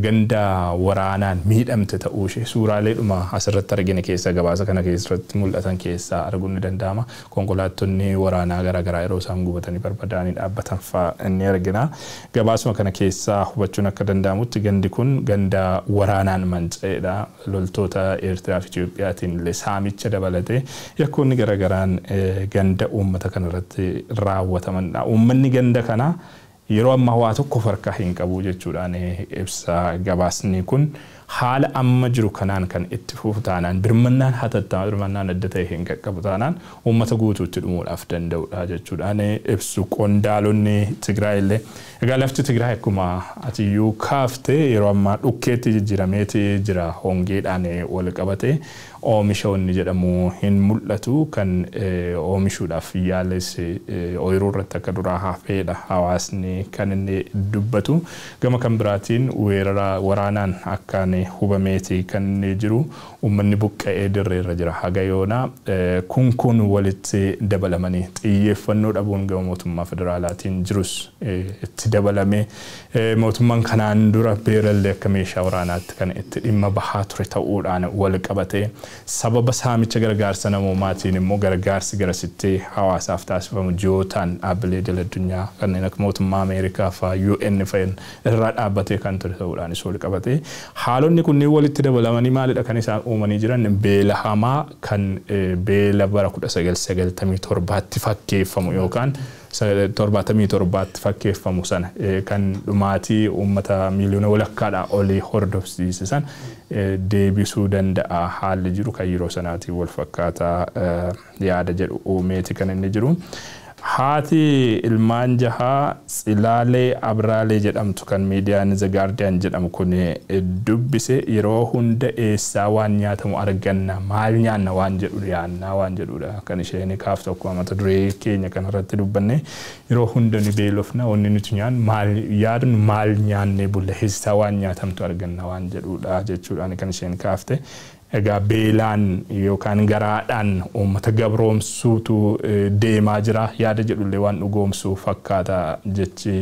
ganda waraanaan miidhamte ta'uu ishee suuraaleedhuma asirratti argine keessa gabaasa kana keessatti mul'atan keessaa arguun ni danda'ama. Konkolaattonni waraanaa garaagaraa yeroo isaan gubatanii barbadaanii dhaabbatan fa'aa ni argina. Gabaasuma kana keessaa hubachuun akka danda'amutti gandi kun ganda waraanaan manca'edha. Loltoota Eertiraa fi Itoophiyaatiin illee saamicha dabalatee yakkoonni garaagaraan ganda uummata kanarratti raawwatamanidha. Uummanni ganda kanaa yeroo ammaa waa tokko harkaa hin qabu jechuudhaan ibsa gabaasni kun. Haala amma jiru kanaan kan itti fufu taanaan, birmannaan hatattamaa birmannaan adda ta'e hin qaqqabu taanaan uummata guutuutti dhumuudhaaf danda'udha jechuudhaan ibsu qondaalonni Tigraay illee. Egaa lafti Tigraay akkuma atiyyuu kaafte yeroo ammaa dhukkeetti jijjiirameeti jira, hongeedhaan wal qabate oomisha wanni jedhamu hin mul'atu, kan oomishuudhaaf yaales ooyiruu irratti akka duraa hafeedha hawaasni kan inni dubbatu. Gama kan biraatiin weerara waraanaan akkaan miidhamee hubameeti kan inni jiru. Uummanni buqqa'ee dirreerra jira haga yoonaa. Kun walitti dabalamanii xiyyeeffannoo dhabuun gama mootummaa federaalaatiin jirus itti dabalamee, mootummaan kanaan dura beerallee akka meeshaa waraanaatti kan itti dhimma bahaa ture ta'uudhaan wal qabatee, sababa saamicha gargaarsa namoomaatiin immoo gargaarsi garasitti hawaasaaf taasifamu ji'ootaan dhaabbilee idil addunyaa kanneen akka mootummaa Ameerikaa fa'aa, UN fa'in irraa dhaabbatee kan ture ta'uudhaanis wal qabatee, haalonni kunneen walitti dabalamanii maalidha kan isaan uumanii jiran? Beela hamaa kan beela bara 1997tti fakkeeffamu yookaan 77tti fakkeeffamu sana, kan dhumaatii uummata miiliyoona walakkaadhaa olii hordofsiise san deebisuu danda'a. Haalli jiru kan yeroo sanaatiin wal fakkaataa yaada jedhu uumeeti kan inni jiru. Haati ilmaan jahaa Tsilaalee Abraalee jedhamtu kan miidiyaan The Guardian jedhamu kun dubbise, yeroo hunda eessaa waan nyaatamu arganna, maal nyaanna waan jedhu yaannaa waan jedhudha kan isheen kaaf tokko mata duree keenya kanarratti dubbanne. Yeroo hunda ni beelofna, wanni nuti nyaannu maal, yaadnu maal nyaannee bulla, eessaa waan nyaatamtu arganna waan jedhudha jechuudhaan kan isheen kaafte. Egaa beelaan yookaan garaadhaan uummata gabroomsuutu deemaa jira yaada jedhullee waan dhugoomsuu fakkaata jechi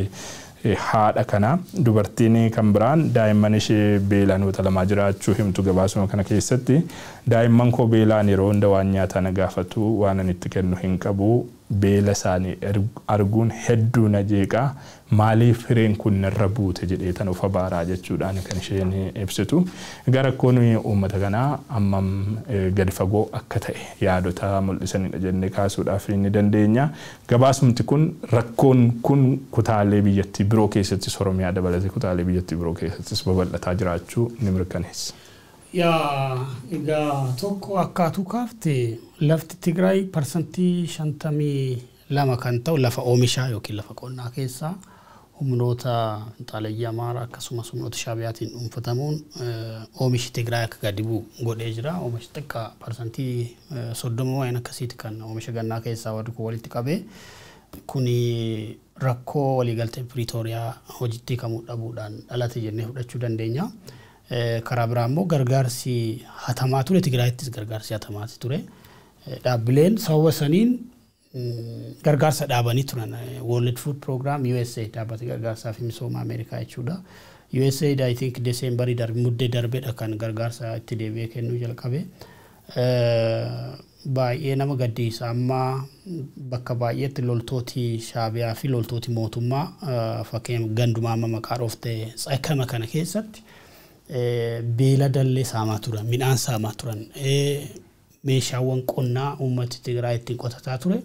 haadha kana. Dubartiin kan biraan daa'imman ishee beelaan lamaa jiraachuu himtu gabaasuma kana keessatti, daa'imman koo beelaan yeroo hunda waan nyaataa na gaafatu, waan ani itti kennu hin qabu, beela isaanii arguun hedduu na jeeqaa, maaliif hireen kun narra buute jedhee tan of abaaraa jechuudhaan kan isheen ibsitu. Egaa rakkoon uummata kanaa ammam gadi fagoo akka ta'e yaadota mul'isanidha jennee kaasuudhaaf ni dandeenya. Gabaasumti kun rakkoon kun kutaalee biyyattii biroo keessattis, Oromiyaa dabalatee kutaalee biyyattii biroo keessattis babal'ataa jiraachuu ni mirkaneessa. Yaa, egaa tokko akkaatuu kaafte, lafti Tigraay 52% kan ta'u lafa oomishaa yookiin lafa qonnaa keessaa humnoota finxaaleyyii Amaaraa akkasumas humnoota Shaabiyaatiin dhuunfatamuun oomishi Tigraay akka gadi bu'u godhee jira. Oomishi xiqqaa 30% waan akkasiiti kan oomisha gannaa keessaa warri kun walitti qabee. Kuni rakkoo waliigaltee Piriitooriyaa hojiitti hiikamuu dhabuudhaan dhalate jennee fudhachuu dandeenya. Karaa biraa immoo gargaarsi hatamaa ture, Tigraayittis gargaarsi hatamaa ture. Dhaabbileen sababa saniin gargaarsa dhaabanii turan. World Food Program, USAID, dhaabbata gargaarsaa fi misooma Ameerikaa jechuudha. USAID, I think, Deseembarii darbe, muddee darbeedha kan gargaarsa itti deebi'ee kennuu jalqabe. Baay'ee nama gaddisiisa, amma bakka baay'eetti loltooti Shaabiyaa fi loltooti mootummaa, fakkeenyaaf gandumaa amma maqaa dhoofte Tsakama kana keessatti, beeladallee saamaa turan, midhaan saamaa turan, meeshaawwan qonnaa uummati Tigraay ittiin qotataa ture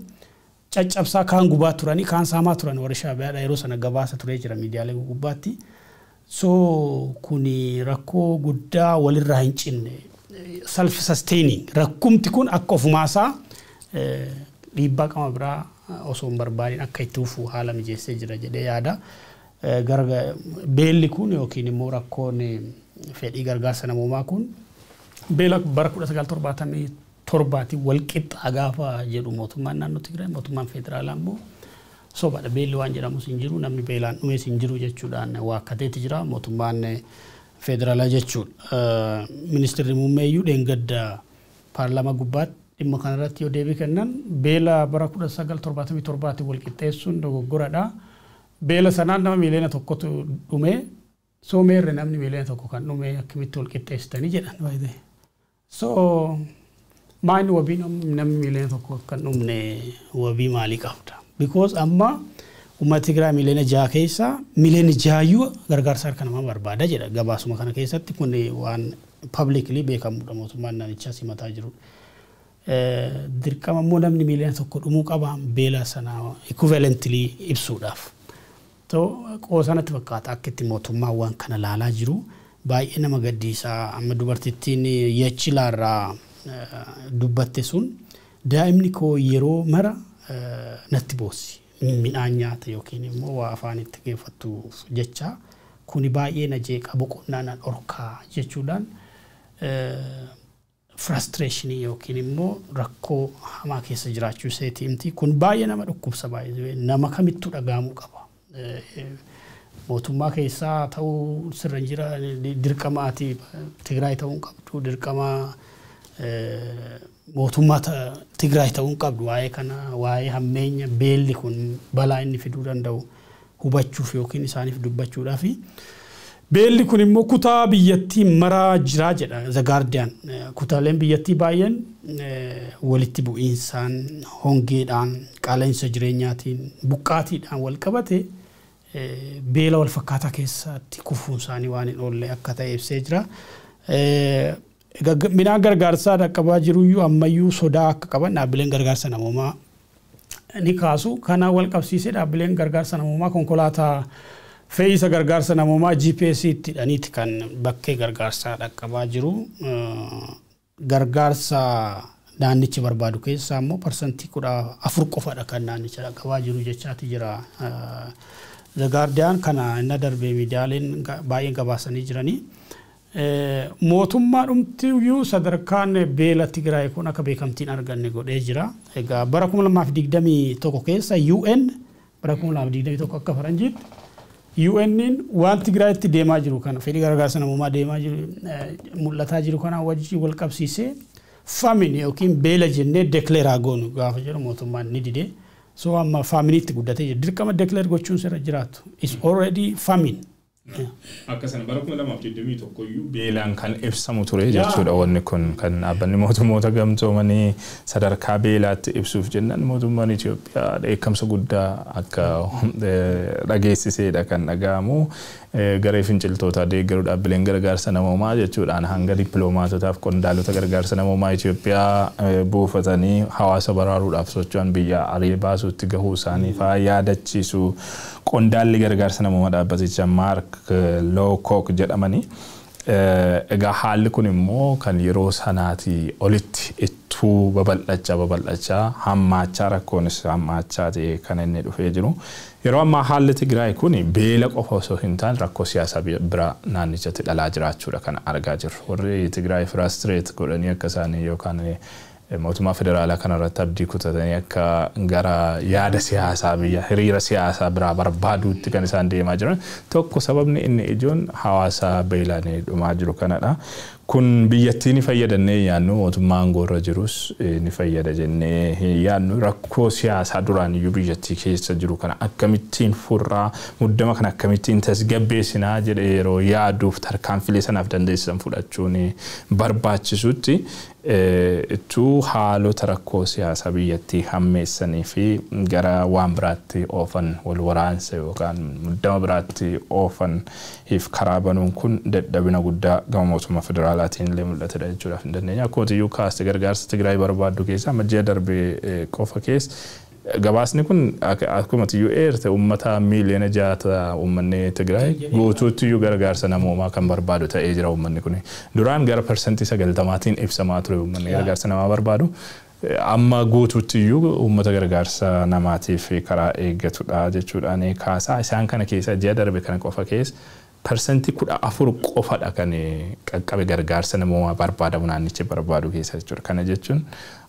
caccabsaa, kaan gubaa turanii, kaan saamaa turan warri Shaabiyaadha. Yeroo sana gabaasa turee jira miidiyaalee gubbaatti. So kuni rakkoo guddaa walirraa hin cinne, self sustaining, rakkumti kun akka ofumaasaa dhiibbaa qama biraa osoo hin barbaadin akka itti fufu haala mijeessee jira jedhee yaada. Beelli kun yookiin immoo rakkoon fedhii gargaarsa namoomaa kun beela bara 1977 wal qixxaa gaafa jedhu mootummaan naannoo Tigraay, mootummaan federaalaa immoo sobadha, beelli waan jedhamus hin jiru, namni beelaan dhumes hin jiru jechuudhaan waakkateeti jira mootummaan federaalaa jechuudha. Ministeerri muummee iyyuu dheengadda paarlaamaa gubbaatti dhimma kanarratti yoo deebii kennan, beela bara 1977 wal qixxeessuun dogoggoradha. Beela sanaan nama miiliyoona 1tu dhume, soo meerre namni miiliyoona 1 kan dhume, akkamitti wal qixxeessitanii jedhan baay'ee. So maayini wabii namni miiliyoona 1 kan dhumne, wabii maalii qabda? Because amma uummata Tigraay miiliyoona 6 keessaa miiliyoona 6yyuu gargaarsa harka namaa barbaada jedha gabaasuma kana keessatti. Kun waan publicly beekamudha, mootummaan naannichaa simataa jiru. Dirqama immoo namni miiliyoona 1 dhumuu qaba beela sana equivalently ibsuudhaaf. Qoosanatti fakkaata akka itti mootummaan waan kana laalaa jiru, baay'ee nama gaddiisaa. Amma dubartittiin Yachilaarraa dubbatte sun, daa'imni koo yeroo mara natti boossi, midhaan nyaata yookiin immoo waa afaan itti geeffattuuf jecha, kuni baay'ee na jeeqa, boqonnaa na dhorkaa jechuudhaan frustrationii yookiin immoo rakkoo hamaa keessa jiraachuu isheeti himti. Kun baay'ee nama dhukkubsa, baay'ee nama kamittuu dhaga'amuu qaba. Mootummaa keessaa ta'uu sirra jira, dirqama ati Tigraay ta'uu hin qabdu, dirqama mootummaa Tigraay ta'uu hin qabdu. Waa'ee kana, waa'ee hammeenya beelli kun balaa inni fiduu danda'u hubachuuf yookiin isaaniif dubbachuudhaaf. Beelli kun immoo kutaa biyyattii maraa jiraa jedha The Guardian. Kutaaleen biyyattii baay'een walitti bu'iinsaan, hongeedhaan, qaala'insa jireenyaatiin, buqqaatiidhaan wal qabate beela wal fakkaataa keessatti kufuun isaanii waan hin oolle akka ta'e ibsee jira. Midhaan gargaarsaa dhaqqabaa jiruyyuu ammayyuu sodaa akka qaban dhaabbileen gargaarsa namoomaa ni kaasu. Kana wal qabsiisee dhaabbileen gargaarsa namoomaa konkolaataa fe'isa gargaarsa namoomaa GPS itti hidhaniiti kan bakkee gargaarsaa dhaqqabaa jiru. Gargaarsa naannichi barbaadu keessaa immoo 14% qofadha kan naannicha dhaqqabaa jiru jechaati jira. The Guardian kana inni darbee miidiyaaleen baay'een gabaasanii jiranii. Mootummaa dhumtiyyuu sadarkaan beela Tigraay kun akka beekamtiin arganne godhee jira. Egaa bara 2021 keessa UN, bara 2021 akka faranjiitti, UN'n waan Tigraayitti deemaa jiru kana, fedhii gargaarsa namoomaa deemaa jiru mul'ataa jiru kana wajjin wal qabsiisee famine yookiin beela jennee declare goonu gaafa jedhu mootummaan ni dide. So amma famineitti guddatee jira. Dirqama declare gochuun sirra jiraatu. It's already famine. Akka sana bara 2021 iyyuu beelaan kan ibsamu ture jechuudha. Wanni kun kan dhaabbanni mootummoota gamtoomanii sadarkaa beelaatti ibsuuf jennaan mootummaan Itoophiyaa dheekkamsa guddaa akka dhageessiseedha kan dhaga'amu. Garee finciltootaa deeggaruu dhaabbileen gargaarsa namoomaa jechuudhaan hanga dippiloomaatotaaf qondaalota gargaarsa namoomaa Itoophiyaa buufatanii hawaasa baraaruudhaaf socho'an biyya arii baasuutti gahuu isaanii fa'aa yaadachiisu qondaalli gargaarsa namoomaa dhaabbaticha Maark Lowcock jedhamanii. Egaa haalli kun immoo kan yeroo sanaatii olitti ittuu babal'achaa babal'achaa hammaachaa, rakkoonis hammaachaa ta'e kan inni dhufee jiru. Yeroo ammaa haalli Tigraay kun beela qofa osoo hin taane rakkoo siyaasaa bira naannichatti dhalaa jiraachuudha kan argaa jirru. Warri Tigraay frustrate godhanii akka isaanii yookaan mootummaa federaalaa kanarratti abdii kutatanii akka gara yaada siyaasaa biyya hiriira siyaasaa biraa barbaaduutti kan isaan deemaa jiran tokko sababni inni ijoon hawaasa beelaan dhumaa jiru kanadha. Kun biyyattii ni fayyadannee yaannu, mootummaa aangoo irra jirus ni fayyada jennee hin yaannu. Rakkoo siyaasaa duraan iyyuu biyyattii keessa jiru kana akkamittiin furraa, muddama kana akkamittiin tasgabbeessinaa jedhee yeroo yaaduuf tarkaanfilee sanaaf dandeessisan fudhachuun barbaachisutti ittuu haalota rakkoo siyaasaa biyyattii hammeessanii fi gara waan biraatti oofan, wal waraansa yookaan muddama biraatti oofan if karaa banuun kun dadhabina guddaa gama mootummaa federaalaatiin illee mul'atedha jechuudhaaf hin dandeenya. Akkuma iyyuu kaaste, gargaarsa Tigraay barbaaddu keessaa ji'a darbee qofa keessa, gabaasni kun akkuma iyyuu eerte, uummata miiliyoona 6 uummanni Tigraay guutuutti iyyuu gargaarsa namoomaa kan barbaadu ta'ee jira uummanni kun. Duraan gara 90%tiin ibsamaa ture uummanni gargaarsa namaa barbaadu. Amma guutuutti iyyuu uummata gargaarsa namaatiif karaa eeggatudha jechuudhaan kaasaa. Isaan kana keessa ji'a darbe kana qofa keessa 14% qofadha kan qaqqabe gargaarsa namoomaa barbaadamu naannichi barbaadu keessa jechuudha. Kana jechuun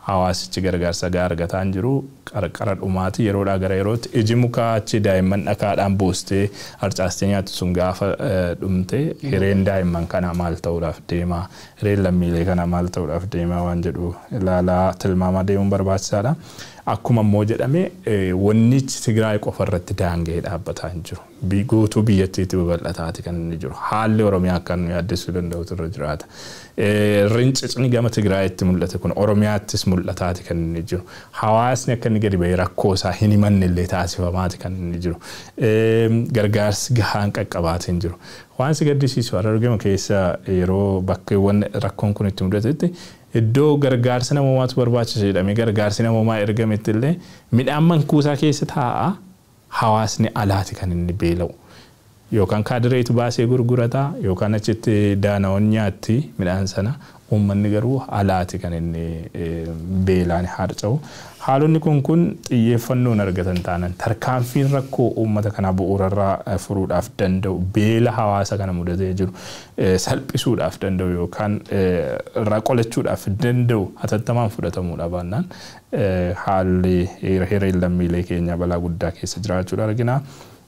hawaasichi gargaarsa gahaa argataa hin jiru, qarqara dhumaati. Yeroodhaa gara yerootti iji mukaa achi daa'imman dhakaadhaan buustee harcaastee nyaattu sun gaafa dhumte hireen daa'imman kanaa maal ta'uudhaaf deema, hireen lammiilee kanaa maal ta'uudhaaf deema waan jedhu ilaalaa tilmaamaa deemuun barbaachisaadha. Akkuma immoo jedhame, wannichi Tigraay qofa irratti daanga'ee dhaabbataa hin jiru. Guutuu biyyattiitti babal'ataati kan inni jiru. Haalli Oromiyaa akka nu yaaddessuu danda'utu irra jiraata. Rincicni gama Tigraayitti mul'ate kun Oromiyaattis mul'ataati kan inni jiru. Hawaasni akka inni gadi bahee rakkoo isaa hin himanne illee taasifamaati kan inni jiru. Gargaarsi gahaan qaqqabaatii hin jiru. Waan si gaddisiisu, Harargema keessa yeroo bakkeewwan rakkoon kun itti mudatetti iddoo gargaarsa namoomaatu barbaachisa jedhamee gargaarsi namoomaa ergametti illee midhaan mankuusaa keessa taa'a, hawaasni alaati kan inni beela'u. Yookaan kaadireetu baasee gurgurataa yookaan achitti daana'oon nyaatti midhaan sana, uummanni garuu alaati kan inni beelaan harca'u. Haalonni kun xiyyeeffannoon argatan taanan tarkaanfiin rakkoo uummata kanaa bu'uurarraa furuudhaaf danda'u, beela hawaasa kana mudatee jiru salphisuudhaaf danda'u yookaan irraa qolachuudhaaf danda'u hatattamaan fudhatamuudha baannaan haalli hireen lammiilee keenya balaa guddaa keessa jiraachuudha argina.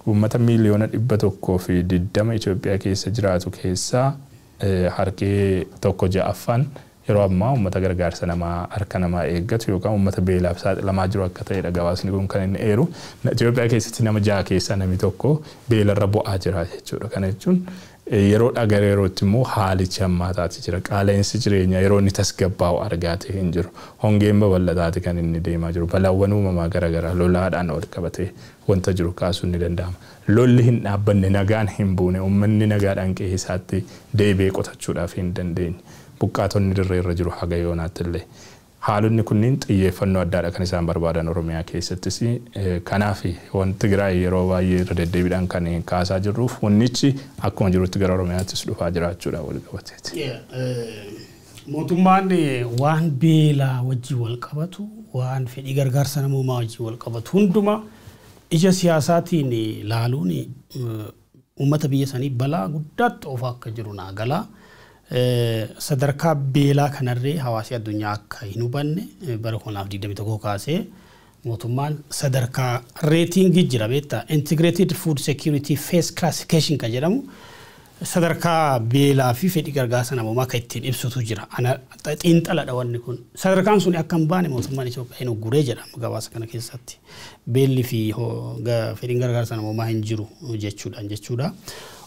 Uummata 120 miiliyoona Itoophiyaa keessa jiraatu keessaa harki 1/6 yeroo ammaa uummata gargaarsa namaa harka namaa eeggatu yookaan uummata beelaaf saaxilamaa jiru akka ta'edha gabaasni kun kan inni eeru. Itoophiyaa keessatti nama ja'a keessaa namni tokko beelarra bu'aa jira jechuudha. Kana jechuun yeroodhaa gara yerootti immoo haalichi hammaataati jira. Qaala'insi jireenyaa yeroo inni tasgabbaa'u argaatee hin jiru. Hongeen babal'ataati kan inni deemaa jiru. Balaawwan uumamaa garaagaraa lolaadhaan wal qabatee wanta jiru kaasuun ni danda'ama. Lolli hin dhaabbanne, nagaan hin buune, uummanni nagaadhaan qe'ee isaatti deebi'ee qotachuudhaaf hin dandeenye. Buqqaatonni dirree irra jiru haga yoonaatti illee. Haalonni kunniin xiyyeeffannoo addaadha kan isaan barbaadan Oromiyaa keessattis. Kanaaf wanti Tigraay yeroo baay'ee irra deddeebiidhaan kan kaasaa jirruuf wannichi akkuma jirutti gara Oromiyaattis dhufaa jiraachuudha wal qabateeti. Mootummaan waan beelaa wajjin wal qabatu, waan fedhii gargaarsa namoomaa wajjin wal qabatu hunduma ija siyaasaatiin laaluun uummata biyya sanii balaa guddaatti oofaa akka jiru naa galaa. Sadarkaa beelaa kanarree hawaasi addunyaa akka hin hubanne bara 2021 kaasee mootummaan sadarkaa rating jira beektaa, Integrated Food Security Phase Classification kan jedhamu, sadarkaa beelaa fi fedhii gargaarsa namoomaa kan ittiin ibsutu jira. Ana xiinxaladha wanni kun. Sadarkaan sun akka hin baane mootummaan Itoophiyaa hin ugguree jedhama gabaasa kana keessatti. Beelli fi fedhiin gargaarsa namoomaa hin jiru jechuudhaan jechuudha.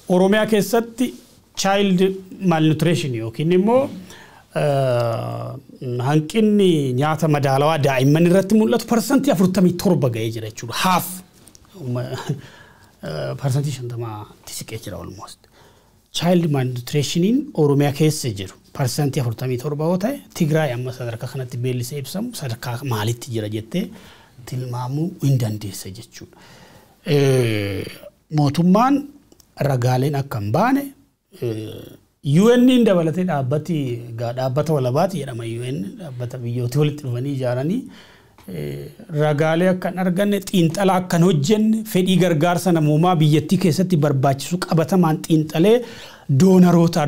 Oromiyaa keessatti child malnutrition yookiin immoo hanqinni nyaata madaalawaa daa'imman irratti mul'atu 47% ga'ee jira jechuudha. Haaf 50% siqee jira almost. Child malnutritioniin Oromiyaa keessa jiru 47% yoo ta'e, Tigraay amma sadarkaa kanatti beellisee ibsamu sadarkaa maalitti jira jettee tilmaamuu hin dandeessa jechuudha. Mootummaan ragaaleen akka hin baane UN dabalatee, dhaabbati dhaabbata walabaati jedhama, UN dhaabbata biyyoota walitti dhufanii ijaaranii, ragaalee akka hin arganne, xiinxala akka hin hojjenne, fedhii gargaarsa namoomaa biyyattii keessatti barbaachisu qabatamaan xiinxalee donoroota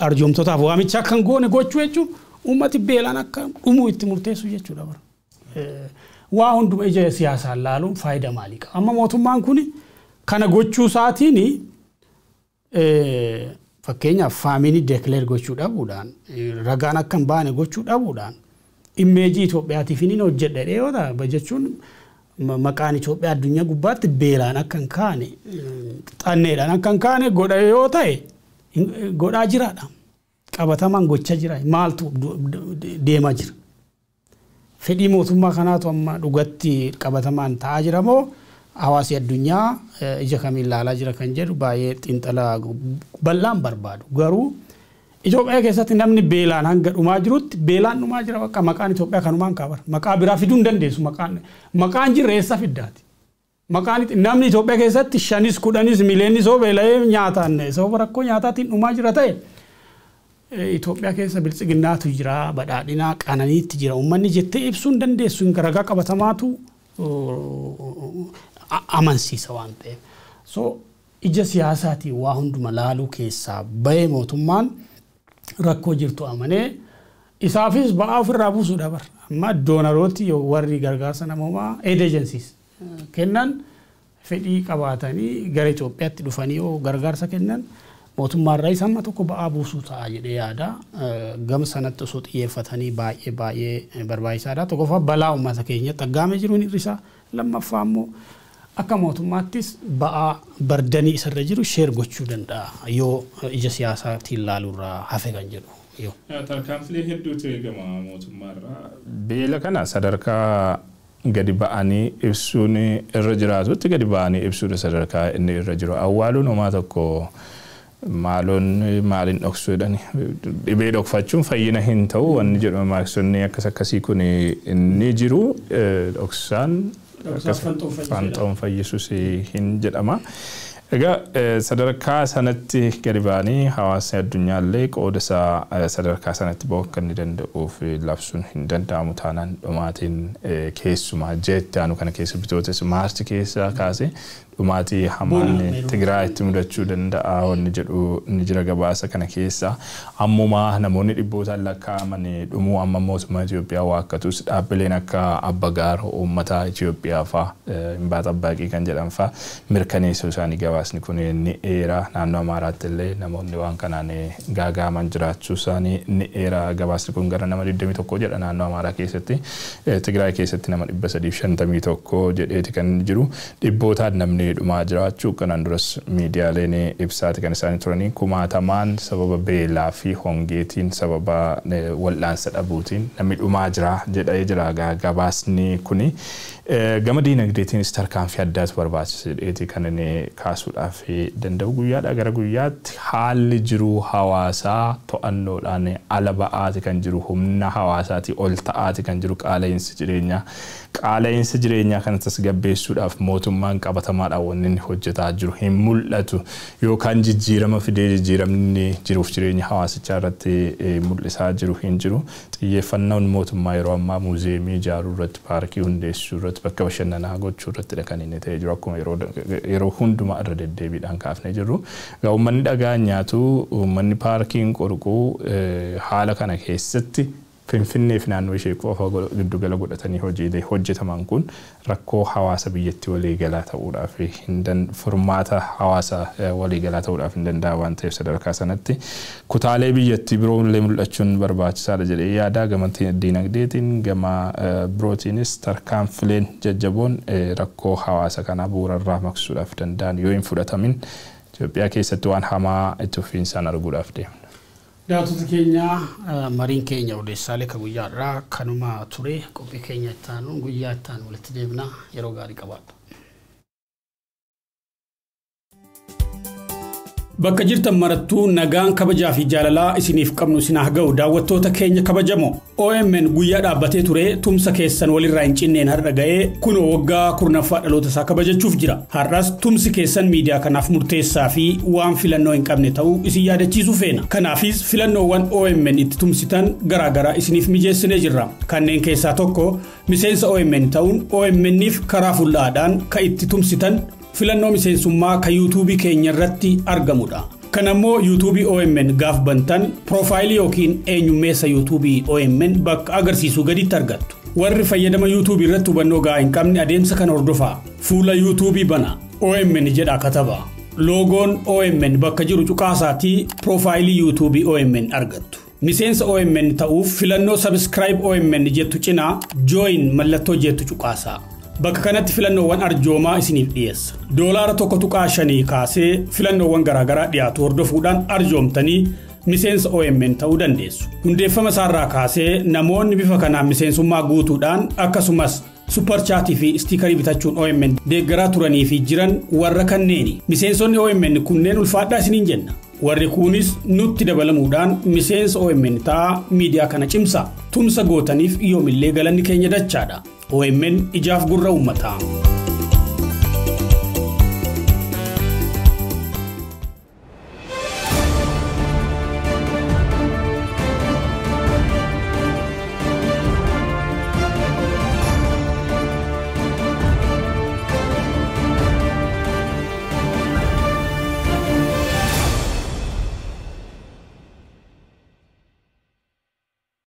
arjoomtotaaf waamicha akka hin goone gochuu jechuun uummati beelaan akka dhumuu itti murteessu jechuudha bara. Waa hunduma ija siyaasaan laaluun faayidaa maalii qaba? Amma mootummaan kun kana gochuu isaatiin, fakkeenyaaf famine declare gochuu dhabuudhaan, ragaan akka hin baane gochuu dhabuudhaan, image Itoophiyaatiif inni hojjedha yoo ta'a jechuun maqaan Itoophiyaa addunyaa gubbaatti beelaan akka hin kaane, xanneedhaan akka hin kaane godha yoo ta'e, godhaa jiraadha. Qabatamaan gocha jira. Maaltu deemaa jira? Fedhii mootummaa kanaatu amma dhugatti qabatamaan ta'aa jira moo hawaasi addunyaa ija kamiin ilaalaa jira kan jedhu baay'ee xiinxala bal'aan barbaadu. Garuu Itoophiyaa keessatti namni beelaan hanga dhumaa jirutti beelaan dhumaa jira, bakka maqaan Itoophiyaa kanumaan kaabara. Maqaa biraa fiduu hin dandeessu, maqaan jirre eessa fiddaati? Maqaan namni Itoophiyaa keessatti shanis kudhanis miileennis yoo beela'ee nyaataan sababa rakkoo nyaataatiin dhumaa jira ta'e, Itoophiyaa keessa biltsiginnaatu jira, badhaadhinaa qananiitti jira uummanni jettee ibsuu hin dandeessu, ragaa qabatamaatu amansiisa waan ta'eef. So ija siyaasaatiin waa hunduma laaluu keessaa bahee mootummaan rakkoo jirtu amanee isaafis ba'aa ofirraa buusuudha bara. Amma donorooti warri gargaarsa namoomaa, aid agencies kennan, fedhii qabaatanii gara Itoophiyaatti dhufanii yoo gargaarsa kennan mootummaarraa isa amma tokko ba'aa buusuu ta'a jedhee yaada. Gama sanatti osoo xiyyeeffatanii baay'ee baay'ee barbaachisaadha. Tokkoffaa balaa uummata keenyatti aggaamee jiru ni hir'isa. Lammaffaa immoo akka mootummaattis ba'aa bardanii isarra jiru share gochuu danda'a yoo ija siyaasaatiin ilaaluurraa hafe kan jedhu. Tarkaanfilee hedduutu eegama mootummaarraa. Beela kana sadarkaa gadi ba'anii ibsuun irra jiraatutti gadi ba'anii ibsuudha sadarkaa inni irra jiru. Awwaaluun homaa tokko maaloon maaliin dhoksuu jedhani, dhibee dhokfachuun fayyina hin ta'u wanni jedhu maaksonni akkas akkasii kun inni jiru, dhoksaan fanxoon fayyisus hin jedhama. Egaa sadarkaa sanatti gadi ba'anii hawaasni addunyaallee qooda isaa sadarkaa sanatti ba'uu akka inni danda'uuf labsuun hin danda'amu taanaan, dhumaatiin keessumaa jeetti aanu kana keessa, bitootes March keessa kaasee Dhumaatii hamaan Tigraayitti mudachuu danda'a wanni jedhu ni jira gabaasa kana keessa. Ammumaa namoonni dhibbootaan lakkaa'aman dhumuu amma mootummaa Itoophiyaa waakkatus dhaabbileen akka Abbagaar uummata Itoophiyaa fa'a Imbaat Abbaaqii kan jedhan fa'a mirkaneessuu isaanii gabaasni kun ni eera. Naannoo Amaaraatti illee namoonni waan kanaan gaaga'aman jiraachuu isaanii ni eera. Gabaasni kun gara nama 21 jedha naannoo Amaaraa keessatti. Tigraay keessatti nama 351 jedheeti kan jiru. Dhibbootaan namni dhumaa jiraachuu kanaan duras miidiyaaleen ibsaati kan isaanii turanii kumaatamaan sababa beelaa fi hongeetiin sababa wal'aansa dhabuutiin namni dhumaa jira jedhee jira gabaasni kuni. Gama diinagdeetiinis tarkaanfii addaatu barbaachisa jedheeti kan inni kaasuudhaaf danda'u. Guyyaadhaa gara guyyaatti haalli jiruu hawaasaa to'annoodhaan ala ba'aati kan jiru, humna hawaasaatii ol ta'aati kan jiru qaala'insi jireenyaa. Qaala'insi jireenyaa kana tasgabbeessuudhaaf mootummaan qabatamaadhaan wanni inni hojjetaa jiru hin mul'atu yookaan jijjiirama fidee jijjiiramni jiruuf jireenya hawaasichaa irratti mul'isaa jiru hin jiru. Xiyyeeffannoon mootummaa yeroo ammaa muuziyeemii ijaaruu irratti, paarkii hundeessuu irratti, bakka bashannanaa gochuu irrattidha kan inni ta'ee jiru akkuma yeroo hundumaa irra deddeebiidhaan kaafnee jirru. Egaa uummanni dhagaa nyaatu, uummanni paarkiin qorquu haala kana keessatti Finfinnee fi naannoo ishee qofa giddugala godhatanii hojiilee hojjetaman kun rakkoo hawaasa biyyattii waliigalaa ta'uudhaaf hin furmaata hawaasa waliigalaa ta'uudhaaf hin danda'a waan ta'eef sadarkaa sanatti kutaalee biyyattii biroo illee mul'achuun barbaachisaadha jedhee yaada. Gama diinagdeetiin gama birootiinis tarkaanfileen jajjaboon rakkoo hawaasa kanaa bu'uurarraa maqsuudhaaf danda'an yoo hin fudhatamin Itoophiyaa keessatti waan hamaa itti fufiinsaan arguudhaaf deemna. Daawwattoota keenya, mariin keenya odeessaalee kan guyyaadhaa kanuma ture. Qophii keenya itti aanu guyyaa itti aanu walitti deebina. Yeroo gaarii qabaadha. Bakka jirtan marattuu nagaan kabajaa fi jaalalaa isiniif qabnu isin haa ga'u daawwattoota keenya kabajamoo. OMN guyyaa dhaabbatee ture tumsa keessan walirraa hin cinneen har'a ga'ee kunoo waggaa 10ffaa dhaloota isaa kabajachuuf jira. Har'as tumsi keessan miidiyaa kanaaf murteessaa fi waan filannoo hin qabne ta'uu isin yaadachiisuu feena. Kanaafis filannoowwan OMN itti tumsitan garaagaraa isiniif mijeessinee jirra. Kanneen keessaa tokko miseensa OMN ta'uun OMN'if karaa fullaadhaan kan itti tumsitan filannoo miseensummaa kan yuutuubii keenya irratti argamudha. Kan ammoo yuutuubii OMN gaaf bantan piroofaayilii yookiin eenyummeessa yuutuubii OMN bakka agarsiisuu gaditti argattu. Warri fayyadama yuutuubii irratti hubannoo gahaa hin qabne adeemsa kana hordofaa. Fuula yuutuubii bana. OMN jedhaa kataba. Loogoon OMN bakka jiru cuqaasaatii piroofaayilii yuutuubii OMN argattu. Miseensa OMN ta'uuf filannoo sabiskiraayib OMN jettu cinaa jooyin mallattoo jettu cuqaasaa. Bakka kanatti filannoowwan arjoomaa isiniif dhiyeessa. $1.5 kaasee filannoowwan garaagaraa dhiyaatu hordofuudhaan arjoomtanii miseensa OMN ta'uu dandeessu. Hundeeffama isaarraa kaasee namoonni bifa kanaan miseensummaa guutuudhaan akkasumas supparchaatii fi istiikarii bitachuun OMN deeggaraa turanii fi jiran warra kanneeni. Miseensonni OMN kunneen ulfaadhaa isiniin jenna. Warri kunis nutti dabalamuudhaan miseensa OMN ta'aa miidiyaa kana cimsaa. Tumsa gootaniif yoomillee galanni keenya dachaadha. OMN ijaaf gurra uummataa.